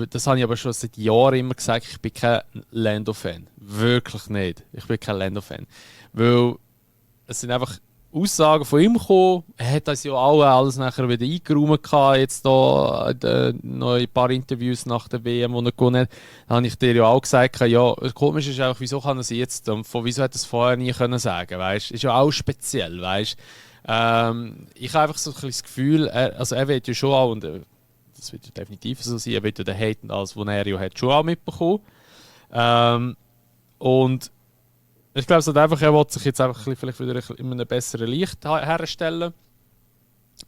das habe ich aber schon seit Jahren immer gesagt, ich bin kein Lando-Fan. Wirklich nicht. Ich bin kein Lando-Fan. Weil es sind einfach Aussagen von ihm gekommen. Er hat das ja auch alles nachher wieder eingeräumt gehabt, jetzt da noch ein paar Interviews nach der WM, die er gewonnen hat. Da habe ich dir ja auch gesagt, ja, komisch ist einfach, wieso kann er es jetzt, wieso hat er es vorher nie können sagen, weißt? Ist ja auch speziell, weißt? Ich habe einfach so ein bisschen das Gefühl, er wird ja schon auch, und das wird ja definitiv so sein, er wird ja den Hate und alles, was er ja hat, schon auch mitbekommen. Und ich glaube, er will sich jetzt einfach vielleicht wieder in einem besseren Licht herstellen.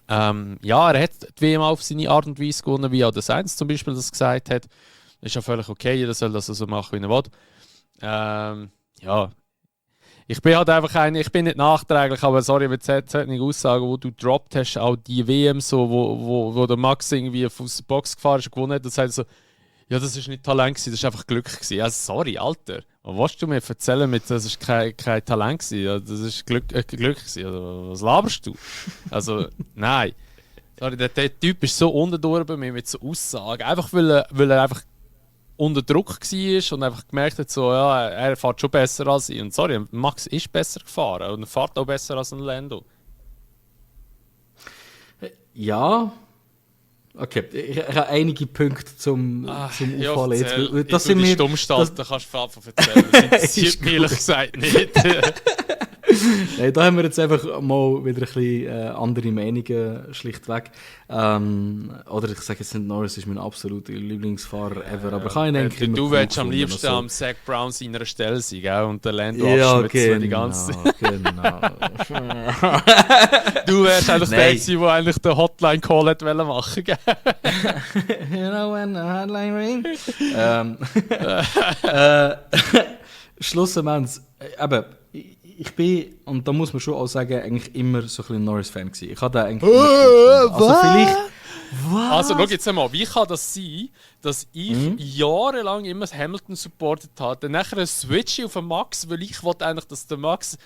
Ja, er hat die WM auf seine Art und Weise gewonnen, wie auch der Sainz zum Beispiel das gesagt hat. Das ist ja völlig okay, jeder soll das so machen, wie er will. Ja, ich bin halt einfach ich bin nicht nachträglich, aber sorry, wenn solche Aussagen, die du gedroppt hast, auch die WM, so, wo der Max irgendwie aus der Box gefahren ist und gewonnen hat, das heißt so, ja, das ist nicht Talent gewesen, das ist einfach Glück gewesen. Ja, sorry, Alter. Was willst du mir erzählen mit, das ist kein Talent gewesen? Ja, das ist Glück gewesen. Also, was laberst du? Also, nein. Sorry, der Typ ist so unterdurch bei mir mit so Aussagen. Einfach weil er einfach unter Druck war und einfach gemerkt hat, so, ja, er fährt schon besser als ich. Und sorry, Max ist besser gefahren und er fährt auch besser als ein Lando. Ja. Okay, ich habe einige Punkte zum Auffallen. Ja, das sind wir Stummstalt, da kannst du von erzählen. Das interessiert mich ehrlich gesagt nicht. Nein, da haben wir jetzt einfach mal wieder ein bisschen andere Meinungen schlichtweg. Oder ich sage jetzt nicht, Norris ist mein absoluter Lieblingsfahrer ever, aber kann ich denken, du willst am liebsten am Zach Brown seiner Stelle sein, gell? Und der Lando abschmitzen die ganze Zeit. Genau. Du wärst eigentlich der, der eigentlich den Hotline-Call hätte machen, gell? You know when the hotline ring? Schlussendlich, eben, ich bin, und da muss man schon auch sagen, eigentlich immer so ein bisschen Norris-Fan gewesen. Ich hatte eigentlich also vielleicht... Was? Also schau jetzt einmal, wie kann das sein, dass ich jahrelang immer Hamilton supportet habe, dann nachher ein Switch auf den Max, weil ich wollte eigentlich, dass der Max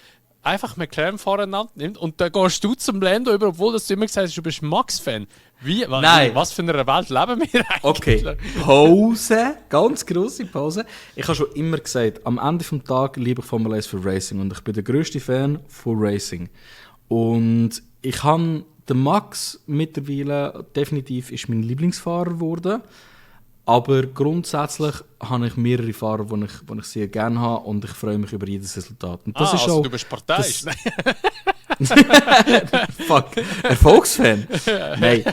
einfach McLaren voreinander nimmt und dann gehst du zum Lando über, obwohl du immer gesagt hast, du bist Max-Fan. Nein. Was für eine Welt leben wir eigentlich? Okay, Pause, ganz grosse Pause. Ich habe schon immer gesagt, am Ende des Tages liebe ich Formel 1 für Racing und ich bin der grösste Fan von Racing. Und ich habe den Max mittlerweile definitiv ist mein Lieblingsfahrer geworden. Aber grundsätzlich habe ich mehrere Fahrer, die ich sehr gerne habe und ich freue mich über jedes Resultat. Und das ist also auch, du bist parteiisch? Fuck, Erfolgsfan? Nein,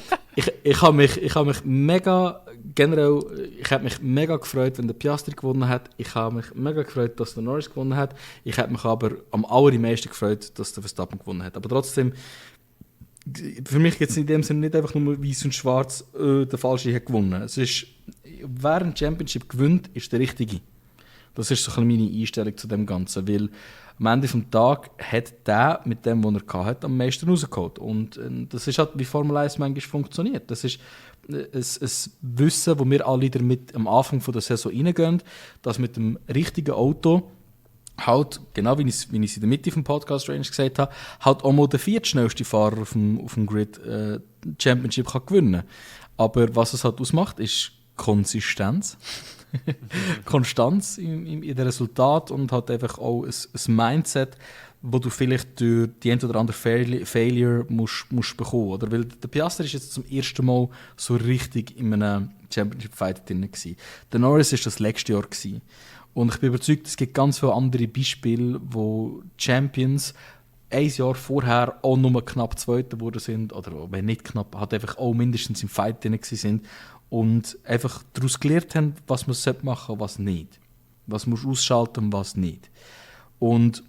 ich habe mich mega, generell, ich habe mich mega gefreut, wenn der Piastri gewonnen hat. Ich habe mich mega gefreut, dass der Norris gewonnen hat. Ich habe mich aber am allermeisten gefreut, dass der Verstappen gewonnen hat. Aber trotzdem, für mich gibt es in dem Sinne nicht einfach nur weiß und schwarz, der Falsche hat gewonnen. Es ist, wer ein Championship gewinnt, ist der Richtige. Das ist so ein bisschen meine Einstellung zu dem Ganzen, weil am Ende des Tages hat der mit dem, was er hatte, am meisten rausgeholt. Und das ist halt, wie Formel 1 manchmal funktioniert. Das ist ein Wissen, das wir alle damit am Anfang der Saison reingehen, dass mit dem richtigen Auto halt, genau wie ich es in der Mitte vom Podcast Range gesagt habe, halt auch mal der viertschnellste Fahrer auf dem Grid Championship kann gewinnen. Aber was es halt ausmacht, ist Konsistenz. Konstanz in den Resultat und halt einfach auch ein Mindset, wo du vielleicht durch die ein oder andere Failure musst bekommen. Oder? Weil der Piastri ist jetzt zum ersten Mal so richtig in einem Championship-Fight drin gewesen. Der Norris war das letzte Jahr gewesen. Und ich bin überzeugt, es gibt ganz viele andere Beispiele, wo Champions ein Jahr vorher auch nur knapp Zweiter geworden sind, oder wenn nicht knapp, halt einfach auch mindestens im Fight drin sind und einfach daraus gelernt haben, was man machen sollte und was nicht. Was man ausschalten und was nicht. Und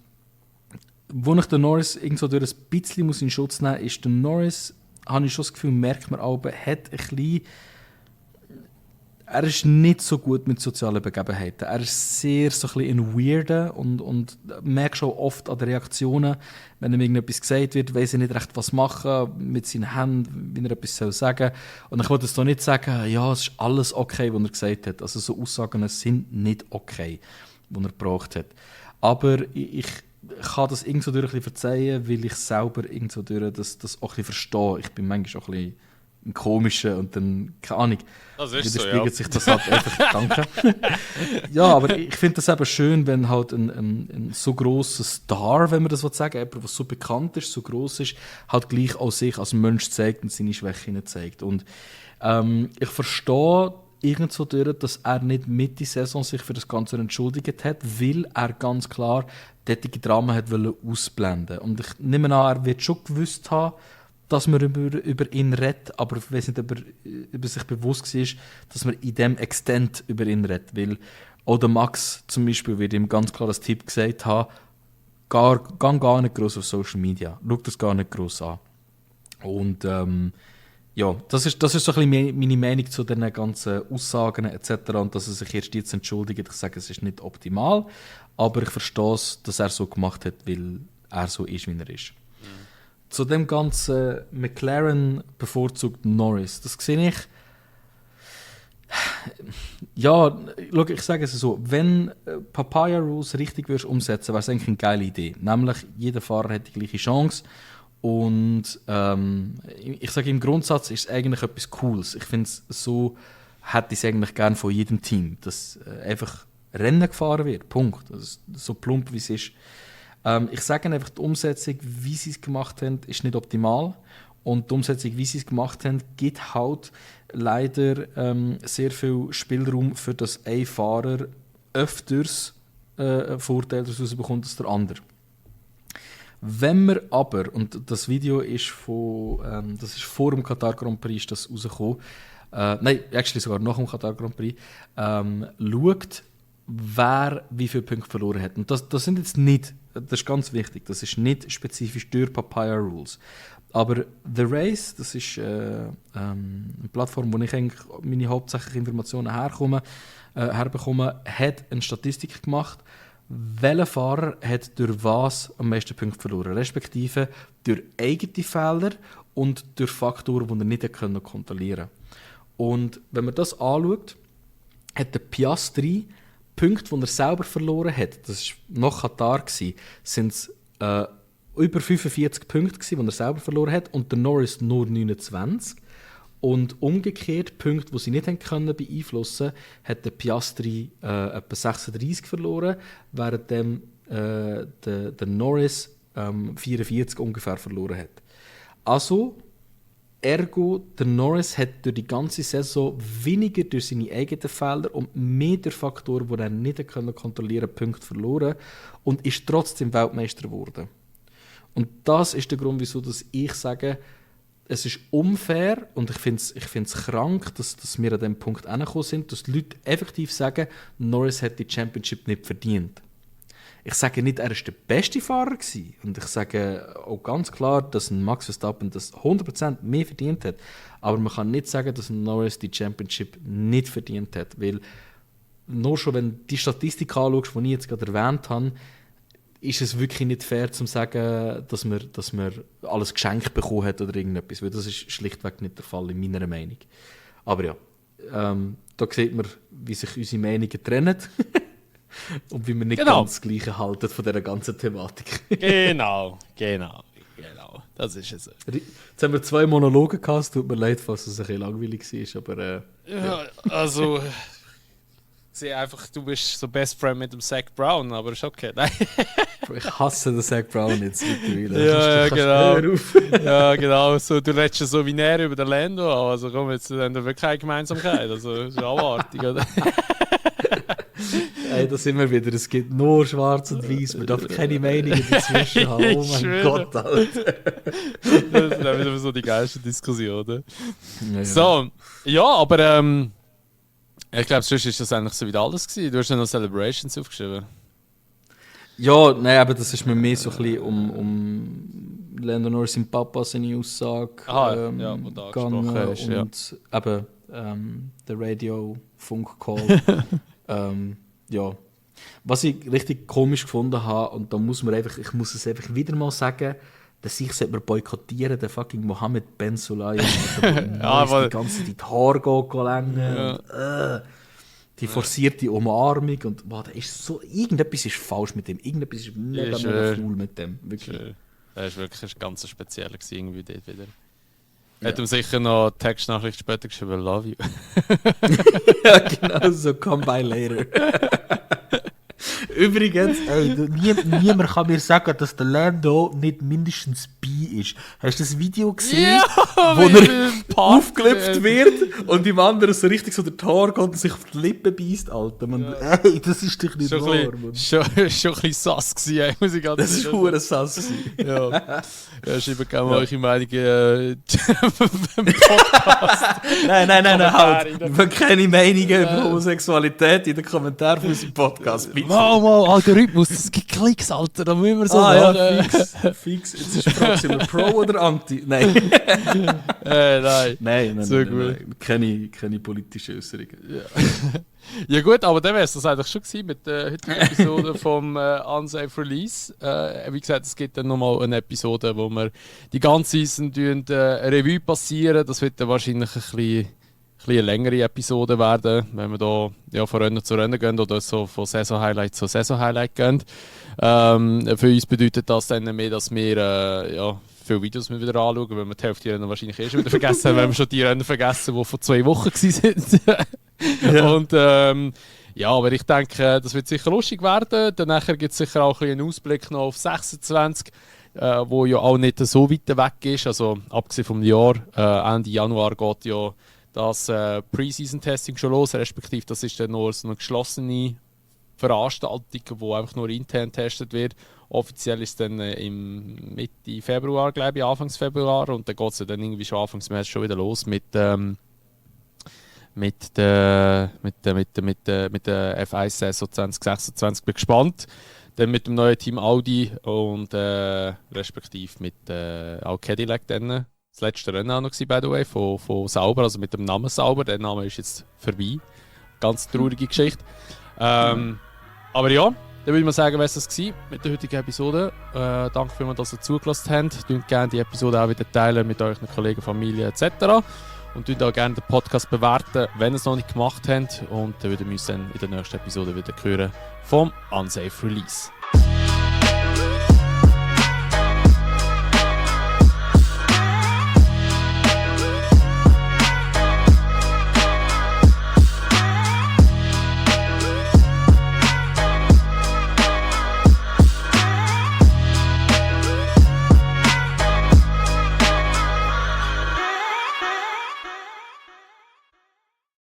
wo ich den Norris irgendwo durch ein bisschen in Schutz nehmen muss, ist der Norris, habe ich schon das Gefühl, merkt man auch, hat ein bisschen, er ist nicht so gut mit sozialen Begebenheiten. Er ist sehr so ein bisschen ein Weirder und merkt schon oft an den Reaktionen, wenn ihm irgendetwas gesagt wird, weiss er nicht recht, was machen mit seinen Händen, wie er etwas sagen soll. Und ich wollte es doch nicht sagen, ja, es ist alles okay, was er gesagt hat. Also so Aussagen sind nicht okay, die er gebraucht hat. Aber ich kann das irgendwo durch ein bisschen verzeihen, weil ich selber irgendwo durch das auch ein bisschen verstehe. Ich bin manchmal auch ein bisschen ein komischer und dann, keine Ahnung, widerspiegelt sich das halt einfach. Danke. Ja, aber ich finde das eben schön, wenn halt ein so grosser Star, wenn man das sagen will, jemand, der so bekannt ist, so gross ist, halt gleich auch sich als Mensch zeigt und seine Schwächen zeigt. Und ich verstehe irgendwo durch, dass er nicht Mitte der Saison sich für das Ganze entschuldigt hat, weil er ganz klar solche Dramen hat ausblenden. Und ich nehme an, er wird schon gewusst haben, dass man über ihn redet, aber ich weiß nicht, ob er sich bewusst war, dass man in dem Extent über ihn redet. Weil auch der Max zum Beispiel wird ihm ganz klar als Tipp gesagt haben, gar nicht gross auf Social Media, schau das gar nicht gross an. Und ja, das ist so ein bisschen meine Meinung zu den ganzen Aussagen etc. Und dass er sich erst jetzt entschuldigt. Ich sage, es ist nicht optimal, aber ich verstehe es, dass er so gemacht hat, weil er so ist, wie er ist. Zu dem ganzen McLaren bevorzugt Norris, das sehe ich. Ja, schau, ich sage es so, wenn Papaya Rules richtig umsetzen, wäre es eigentlich eine geile Idee. Nämlich, jeder Fahrer hat die gleiche Chance. Und ich sage, im Grundsatz ist es eigentlich etwas Cooles. Ich finde es so, hätte ich es eigentlich gerne von jedem Team, dass einfach Rennen gefahren wird. Punkt. Also, so plump wie es ist. Ich sage einfach, die Umsetzung, wie sie es gemacht haben, ist nicht optimal. Und die Umsetzung, wie sie es gemacht haben, gibt halt leider sehr viel Spielraum, für das ein Fahrer öfters einen Vorteil daraus bekommt als der andere. Wenn wir aber, und das Video ist das ist vor dem Qatar Grand Prix das rausgekommen, nein, actually sogar nach dem Qatar Grand Prix, schaut, wer wie viele Punkte verloren hat. Und das sind jetzt nicht, das ist ganz wichtig, das ist nicht spezifisch durch Papaya Rules. Aber The Race, das ist eine Plattform, wo ich eigentlich meine hauptsächlichen Informationen herbekomme, hat eine Statistik gemacht, welcher Fahrer hat durch was am meisten Punkte verloren, respektive durch eigene Fehler und durch Faktoren, die er nicht kontrollieren konnte. Und wenn man das anschaut, hat der Piastri Punkte, die er selber verloren hat, das war nach Katar, sind es über 45 Punkte, die er selber verloren hat, und der Norris nur 29. Und umgekehrt, Punkte, die sie nicht beeinflussen konnten, hat der Piastri etwa 36 verloren, während der Norris 44 ungefähr verloren hat. Also, ergo, der Norris hat durch die ganze Saison weniger durch seine eigenen Fehler und mehr durch Faktoren, die er nicht kontrollieren konnte, Punkte verloren und ist trotzdem Weltmeister geworden. Und das ist der Grund, wieso ich sage, es ist unfair und ich finde es krank, dass wir an dem Punkt angekommen sind, dass die Leute effektiv sagen, Norris hat die Championship nicht verdient. Ich sage nicht, er war der beste Fahrer gewesen. Und ich sage auch ganz klar, dass ein Max Verstappen das 100% mehr verdient hat. Aber man kann nicht sagen, dass ein Norris die Championship nicht verdient hat. Weil nur schon, wenn du die Statistik anschaust, die ich jetzt gerade erwähnt habe, ist es wirklich nicht fair zu sagen, dass man alles geschenkt bekommen hat oder irgendetwas. Weil das ist schlichtweg nicht der Fall, in meiner Meinung. Aber ja, da sieht man, wie sich unsere Meinungen trennen. Und wie wir nicht ganz das Gleiche halten von dieser ganzen Thematik. Genau. Das ist es. Jetzt haben wir 2 Monologe gehabt, es tut mir leid, falls es ein bisschen langweilig war, aber... ja, also... sehe einfach, du bist so Best Friend mit dem Zach Brown, aber ist okay. Nein. Ich hasse den Zach Brown jetzt mittlerweile. Ja, genau. Ja, genau. So, du redest ja so wie näher über den Lando an. Also komm, jetzt haben wir wirklich keine Gemeinsamkeit. Also, das ist abartig, oder? Hey, da sind wir wieder. Es gibt nur schwarz und weiß. Man darf keine Meinungen dazwischen haben. Oh mein Gott, Alter. Das ist dann wieder so die geilste Diskussion, oder? Ja. So, ja, aber ich glaube, sonst ist das eigentlich so wieder alles gewesen. Du hast ja noch Celebrations aufgeschrieben. Ja, nein, aber das ist mir mehr so ein bisschen um Lando Norris sein Papa, seine Aussage ja, wo da gesprochen hast, und eben der Radio-Funk-Call. Ja. Was ich richtig komisch gefunden habe, und da muss man einfach, ich muss es einfach wieder mal sagen, dass ich sollte boykottieren, den fucking Mohammed Ben Sulayem, der die ganze Zeit die Haare lenken. Ja. Die forcierte Umarmung und boah, irgendetwas ist falsch mit dem, irgendetwas ist mega faul mit dem. Wirklich. Er ist wirklich ganz speziell irgendwie dort wieder. Ja. Hat ihm sicher noch eine Textnachricht später geschrieben, love you. Ja, genau so, come by later. Übrigens, niemand kann mir sagen, dass der Lando nicht mindestens bi ist. Hast du das Video gesehen, wo er aufgelöpft wird und dem anderen so richtig so der Tor geht und sich auf die Lippen beißt, Alter. Man, ey, das ist doch nicht wahr. Schon ein bisschen sass gewesen, muss ich ganz Das ist verdammt sass gewesen. Ja, schreibt gerne mal eure Meinungen im Podcast. Nein, halt. Wir keine Meinungen über Homosexualität in den Kommentaren von unserem Podcast. Mal, Algorithmus, das gibt Klicks, Alter, da müssen wir so machen. Ja, fix. Jetzt ist die Frage, sind wir Pro oder Anti? Nein. Nein. So gut. Keine politischen Äußerungen. Ja gut, aber dann wäre es das eigentlich schon gewesen mit der heutigen Episode vom Unsafe Release. Wie gesagt, es gibt dann nochmal eine Episode, wo wir die ganze Season Revue passieren. Das wird dann wahrscheinlich ein bisschen eine längere Episode werden, wenn wir da von Rennen zu Rennen gehen oder so von Saison-Highlight zu Saison-Highlight gehen. Für uns bedeutet das dann mehr, dass wir viele Videos wieder anschauen, weil wir die Hälfte Rennen wahrscheinlich schon wieder vergessen haben, wenn wir schon die Rennen vergessen, die vor 2 Wochen waren. Ja. Und aber ich denke, das wird sicher lustig werden. Danach gibt es sicher auch einen Ausblick noch auf 26, wo ja auch nicht so weit weg ist. Also abgesehen vom Jahr, Ende Januar geht ja das Pre-Season-Testing schon los, respektive das ist dann nur so eine geschlossene Veranstaltung, die einfach nur intern getestet wird. Offiziell ist es dann im Mitte Februar, glaube ich, Anfangs Februar, und dann geht es dann irgendwie schon Anfangs März schon wieder los mit der F1 Saison 2026. Bin gespannt. Dann mit dem neuen Team Audi und respektive mit auch Cadillac dann. Das letzte Rennen auch noch gewesen, by the way, von Sauber, also mit dem Namen Sauber. Der Name ist jetzt vorbei. Ganz traurige Geschichte. Aber ja, dann würde ich mal sagen, was das war mit der heutigen Episode. Danke vielmals, dass ihr zugelassen habt. Teilt gerne die Episode auch wieder teilen mit euren Kollegen, Familie etc. Und teilt auch gerne den Podcast bewerten, wenn ihr es noch nicht gemacht habt. Und dann würden wir uns dann in der nächsten Episode wieder hören vom Unsafe Release.